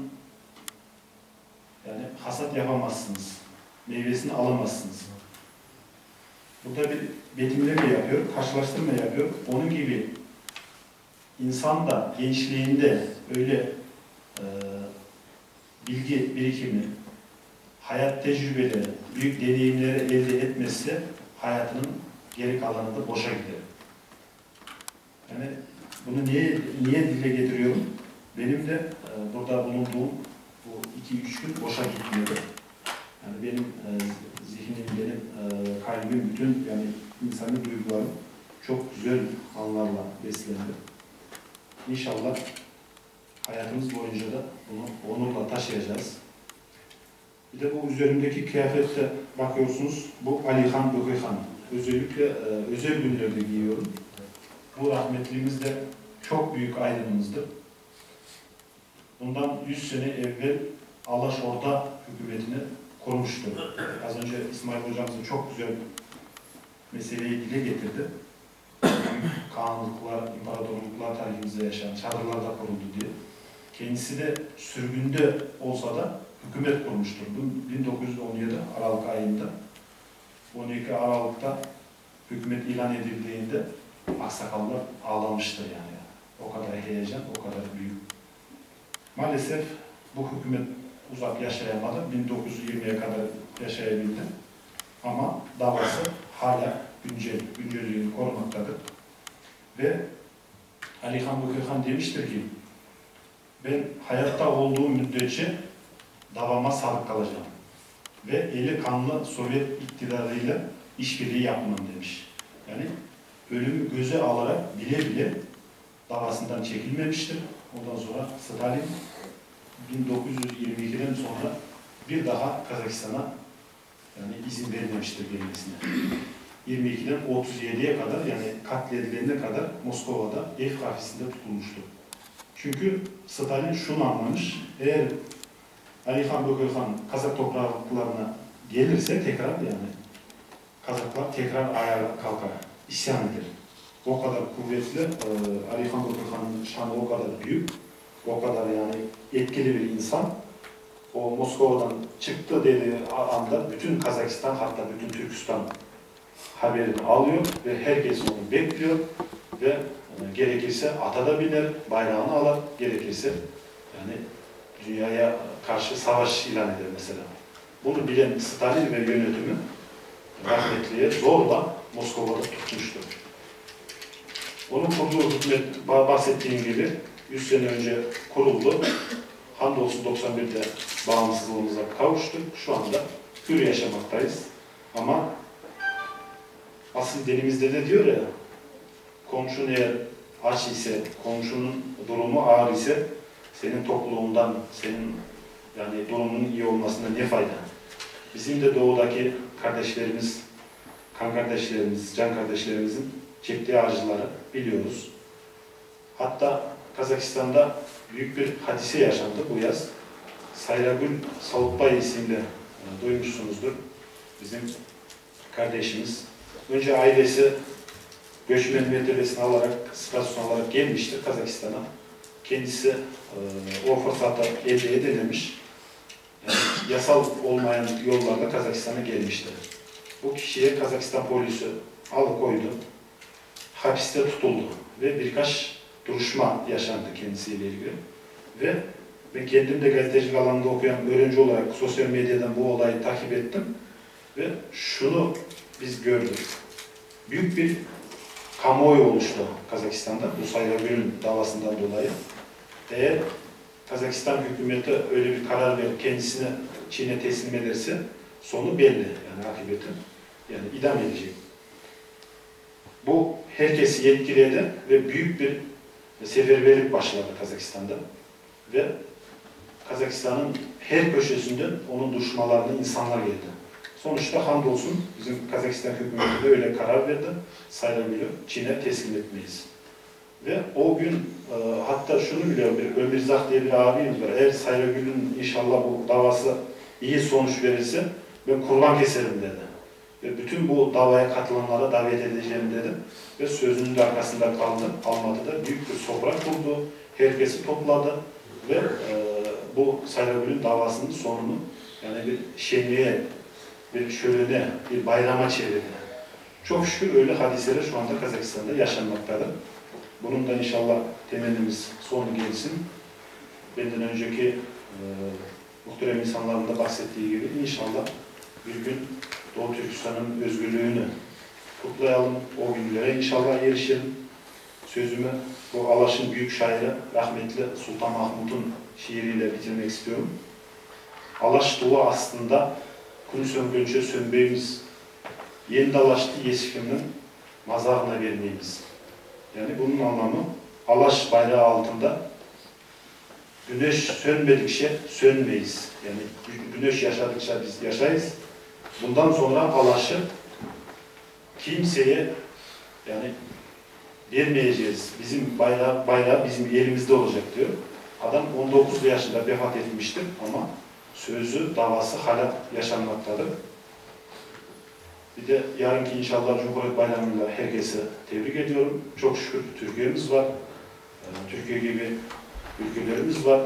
yani hasat yapamazsınız, meyvesini alamazsınız. Burada bir betimleme yapıyor, karşılaştırma yapıyor. Onun gibi insan da gençliğinde öyle, e, bilgi birikimi, hayat tecrübeleri, büyük deneyimleri elde etmezse hayatının geri kalanı da boşa gider. Yani bunu niye, niye dile getiriyorum? Benim de, e, burada bulunduğum bu İki üç gün boşa gitmedi. Yani benim e, zihnim, benim e, kalbim, bütün yani insani duygularım çok güzel anlarla beslendi. İnşallah hayatımız boyunca da bunu onurla taşıyacağız. Bir de bu üzerimdeki kıyafette bakıyorsunuz, bu Alihan Bökehan. Özellikle e, özel günlerde giyiyorum. Bu rahmetliğimiz de çok büyük aydınımızdı. Bundan yüz sene evvel Alaşorda hükümetini kurmuştu. Az önce İsmail hocamız da çok güzel meseleyi dile getirdi. Büyük kağanlıklar, imparatorluklar tarihimizde yaşayan çadırlarda kuruldu diye. Kendisi de sürgünde olsa da hükümet kurmuştur. Bu bin dokuz yüz on yedi Aralık ayında, on iki Aralık'ta hükümet ilan edildiğinde aksakallar ağlamıştır yani. O kadar heyecan, o kadar büyük. Maalesef bu hükümet uzak yaşayamadı. Bin dokuz yüz yirmiye kadar yaşayabildi. Ama davası hala güncel, güncelliğini korumaktadır. Ve Alihan Bökehan demiştir ki, ben hayatta olduğum müddetçe davama sadık kalacağım ve eli kanlı Sovyet iktidarıyla işbirliği yapmam demiş. Yani ölümü göze alarak bile bile davasından çekilmemiştir. Ondan sonra Stalin bin dokuz yüz yirmi ikiden sonra bir daha Kazakistan'a yani izin vermemiştir gelmesine. yirmi ikiden otuz yediye kadar, yani katledilene kadar Moskova'da ev kafesinde tutulmuştu. Çünkü Stalin şunu anlamış, eğer Alihan Bökehan Kazak topraklarına gelirse tekrar yani Kazaklar tekrar ayağa kalkar, isyan eder. O kadar kuvvetli, e, Alihan Bökehan'ın şanı o kadar büyük, o kadar yani etkili bir insan. O Moskova'dan çıktı dediği anda bütün Kazakistan, hatta bütün Türkistan haberini alıyor ve herkes onu bekliyor ve e, gerekirse ata da biner, bayrağını alır, gerekirse yani dünyaya karşı savaş ilan eder mesela. Bunu bilen Stalin ve yönetimi rahmetliye zorla Moskova'da tutmuştu. Onun kurduğu hükümet, bahsettiğim gibi, yüz sene önce kuruldu. Hamdolsun doksan birde bağımsızlığımıza kavuştuk. Şu anda hür yaşamaktayız. Ama asil dilimizde de diyor ya, komşun eğer aç ise, komşunun durumu ağır ise senin topluluğundan, senin yani durumunun iyi olmasında ne fayda? Bizim de doğudaki kardeşlerimiz, kan kardeşlerimiz, can kardeşlerimizin çektiği acıları biliyoruz. Hatta Kazakistan'da büyük bir hadise yaşandı bu yaz. Sayragül Savutbay isimli, e, duymuşsunuzdur. Bizim kardeşimiz. Önce ailesi göçmen mertebesini alarak, statüsünü alarak gelmiştir Kazakistan'a. Kendisi e, o fırsatı elde edememiş. Yani yasal olmayan yollarla Kazakistan'a gelmişti. Bu kişiye Kazakistan polisi alıkoydu. Hapiste tutuldu ve birkaç duruşma yaşandı kendisiyle ilgili. Ve ben kendim de gazetecilik alanında okuyan öğrenci olarak sosyal medyadan bu olayı takip ettim. Ve şunu biz gördük. Büyük bir kamuoyu oluştu Kazakistan'da bu Sayragül'ün davasından dolayı. Eğer Kazakistan hükümeti öyle bir karar verip kendisini Çin'e teslim ederse sonu belli, yani akıbeti, yani idam edecek. Bu herkesi etkiledi ve büyük bir seferberlik başladı Kazakistan'da. Ve Kazakistan'ın her köşesinden onun duruşmalarına insanlar geldi. Sonuçta hamdolsun bizim Kazakistan hükümeti de öyle karar verdi. Sayragül'ü Çin'e teslim etmeyiz. Ve o gün e, hatta şunu bile bir Ömür Zah diye bir abimiz var. Eğer Sayragül'ün inşallah bu davası iyi sonuç verirse ben kurban keserim dedi. Ve bütün bu davaya katılanlara davet edeceğim dedi. Ve sözünün de arkasında kaldı. Almatı'da büyük bir sofra kurdu. Herkesi topladı. Ve e, bu Sayragül'ün davasının sonunu yani bir şenliğe, bir şölene, bir bayrama çevirdi. Çok şükür öyle hadiseler şu anda Kazakistan'da yaşanmaktadır. Bunun da inşallah temennimiz sonu gelsin. Benden önceki e, muhterem insanların da bahsettiği gibi inşallah bir gün Doğu Türkistan'ın özgürlüğünü kutlayalım. O günlere inşallah erişelim. Sözümü bu Alaş'ın büyük şairi rahmetli Sultan Mahmut'un şiiriyle bitirmek istiyorum. Alaş duvarı astında kün söngünce sönmeymiz. Yeni dalaşlı Yesifim'in mazarına vermeymiz. Yani bunun anlamı Alaş bayrağı altında güneş sönmedikçe sönmeyiz. Yani gü- güneş yaşadıkça biz yaşayız. Bundan sonra Alaş'ı kimseye yani vermeyeceğiz. Bizim bayrağı, bayrağı bizim elimizde olacak diyor. Adam on dokuz yaşında vefat etmiştir ama sözü, davası hala yaşanmaktadır. Bir de yarınki inşallah Cumhuriyet Bayramı'yla herkesi tebrik ediyorum. Çok şükür Türkiye'miz var. Ee, Türkiye gibi ülkelerimiz var.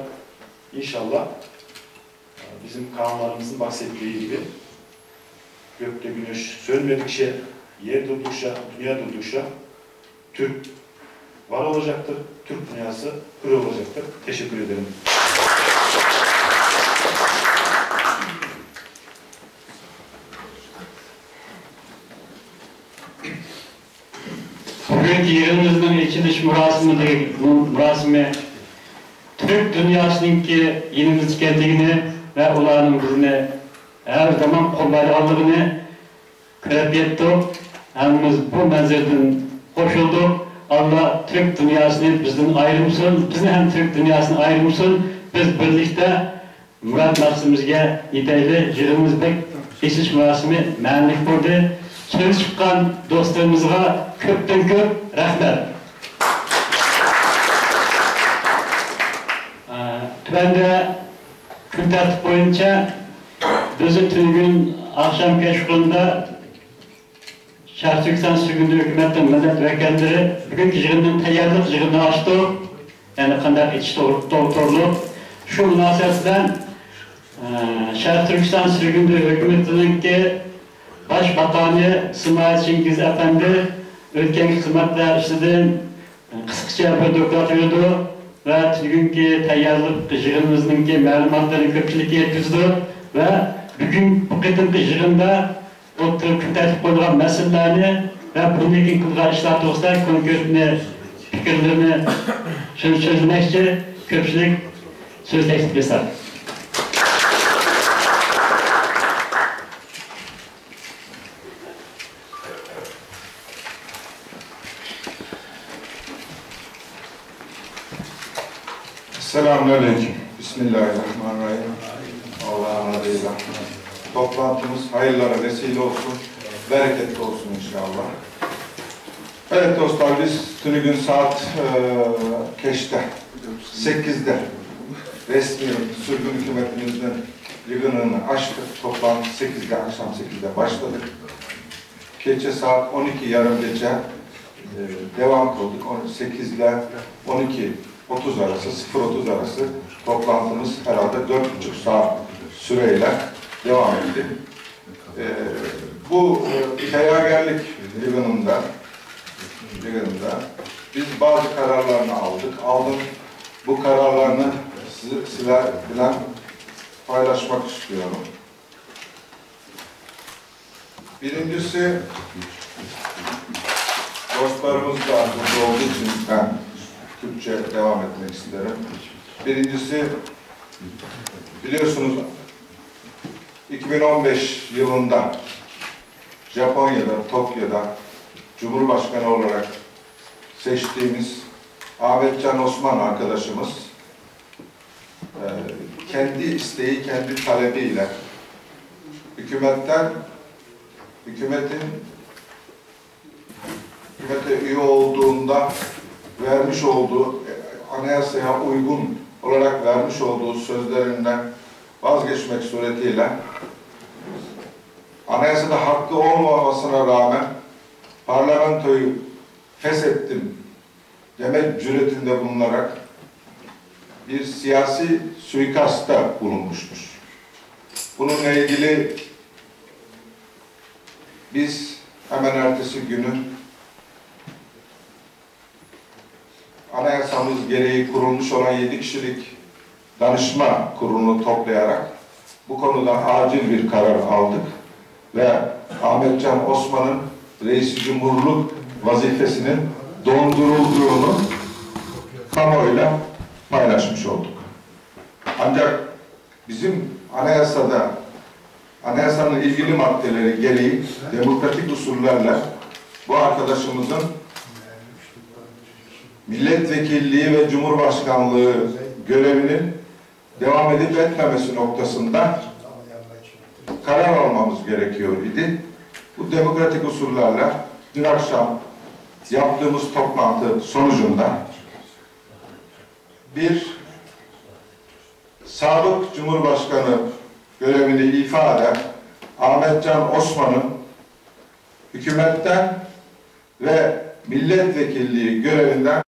İnşallah e, bizim kağanlarımızın bahsettiği gibi gökte güneş sönmedikçe, yer durdukça, dünya durdukça Türk var olacaktır, Türk dünyası hür olacaktır. Teşekkür ederim. بۈگۈنكى يىغىنىمىزنىڭ ئېچىلىش مۇراسىمىدىكى، مۇراسىمى تۈرك دۇنياسىنىڭكى يېنىمىزدا ئىكەنلىكىنى ۋە ئۇلارنىڭ بىزنى ھەر زامان قوللايدىغانلىقىنى كۆرۈپ يەتتۇق. ھەممىمىز بۇ مەنزىرىدىن خوش بولدۇق. ئاللا تۈرك دۇنياسىنى بىزدىن ئايرىمىسۇن، بىزنى ھەم تۈرك دۇنياسىنى ئايرىمىسۇن. بىز بىرلىكتە مۇراد مەقسىتىمىزگە يېتەيلى. يىغىنىمىز بەك ئېچىلىش مۇراسىمى مەنىلىك بولدى. سۆز چىققان دوستلىرىمىزغا كۆپتىن كۆپ رەھمەت. ئە، تۆۋەندە كۈن تەرتىپى بويىچە بىزنىڭ تۈنۈگۈن ئاخشام كەچقۇرۇندا شەرقىي تۈركىستان سۈرگۈندە ھۆكۈمەتنىڭ مىللەت ۋەكىللىرى بۈگۈنكى يىغىننىڭ تەييارلىق يىغىنىنى ئاچتۇق. يەنى قانداق ئېچىش توغرا-، توغرا-، توغرۇلۇق. شۇ مۇناسىۋەت بىلەن، ئە، شەرقىي تۈركىستان سۈرگۈندە ھۆكۈمىتىنىڭكى باش ماقامى سىمايە چىڭگىز ئەپەندى ئۆتكەن خىزمەتلەر ئۈستىدىن قىسقىچە بىر دوكلات بېرىدۇ ۋە تۈنۈگۈنكى تەييارلىق يىغىنىمىزنىڭكى مەلۇماتلىرىنى كۆپچىلىككە يەتكۈزىدۇ ۋە بۈگۈن بۇ قېتىمقى يىغىندا ئوتتۇرىغا كۆتۈرۈپ قويۇلغان مەسىلىلەرنى ۋە بۇندىن كېيىن قىلىدىغان ئىشلار توغرىسىدا كونكرېتنى پىكىرلىرىنى سۆز-، سۆزلىمەكچى، كۆپچىلىك سۆز تەكلىپ قىلسا. Selamun aleyküm. Bismillahirrahmanirrahim. Allah'a emanet olun. Toplantımız hayırlara vesile olsun, bereketli olsun inşallah. Evet dostlar, biz tünügün saat e, keçte, sekizde resmi sürgün hükümetimizin yığınını açtık. Toplantı sekizde, akşam sekizde başladık. Keçe saat on iki yarım geçe e, devam kıldık. On sekiz ile on iki otuz arası, sıfır otuz arası toplantımız herhalde dört buçuk saat süreyle devam etti. E, bu e, seyagerlik yığınında, yığınında biz bazı kararlarını aldık. Aldım. Bu kararlarını sizi, sizler bilen paylaşmak istiyorum. Birincisi, dostlarımız da burada olduğu için ben Türkçe devam etmek isterim. Birincisi, biliyorsunuz iki bin on beş yılında Japonya'da, Tokyo'da Cumhurbaşkanı olarak seçtiğimiz Ahmet Can Osman arkadaşımız e, kendi isteği, kendi talebiyle hükümetten, hükümetin hükümete üye olduğunda vermiş olduğu, e, anayasaya uygun olarak vermiş olduğu sözlerinden vazgeçmek suretiyle anayasada hakkı olmamasına rağmen parlamentoyu feshettim demek cüretinde bulunarak bir siyasi suikastta bulunmuştur. Bununla ilgili biz hemen ertesi günü anayasamız gereği kurulmuş olan yedi kişilik danışma kurulunu toplayarak bu konuda acil bir karar aldık ve Ahmet Can Osman'ın reisi cumhurluk vazifesinin dondurulduğunu kamuoyuyla paylaşmış olduk. Ancak Bizim anayasada, anayasanın ilgili maddeleri gereği demokratik usullarla bu arkadaşımızın milletvekilliği ve cumhurbaşkanlığı görevinin devam edip etmemesi noktasında karar almamız gerekiyor idi. Bu demokratik usullarla dün akşam yaptığımız toplantı sonucunda bir sabık Cumhurbaşkanı görevini ifa eden Ahmetcan Osman'ın hükümetten ve milletvekilliği görevinden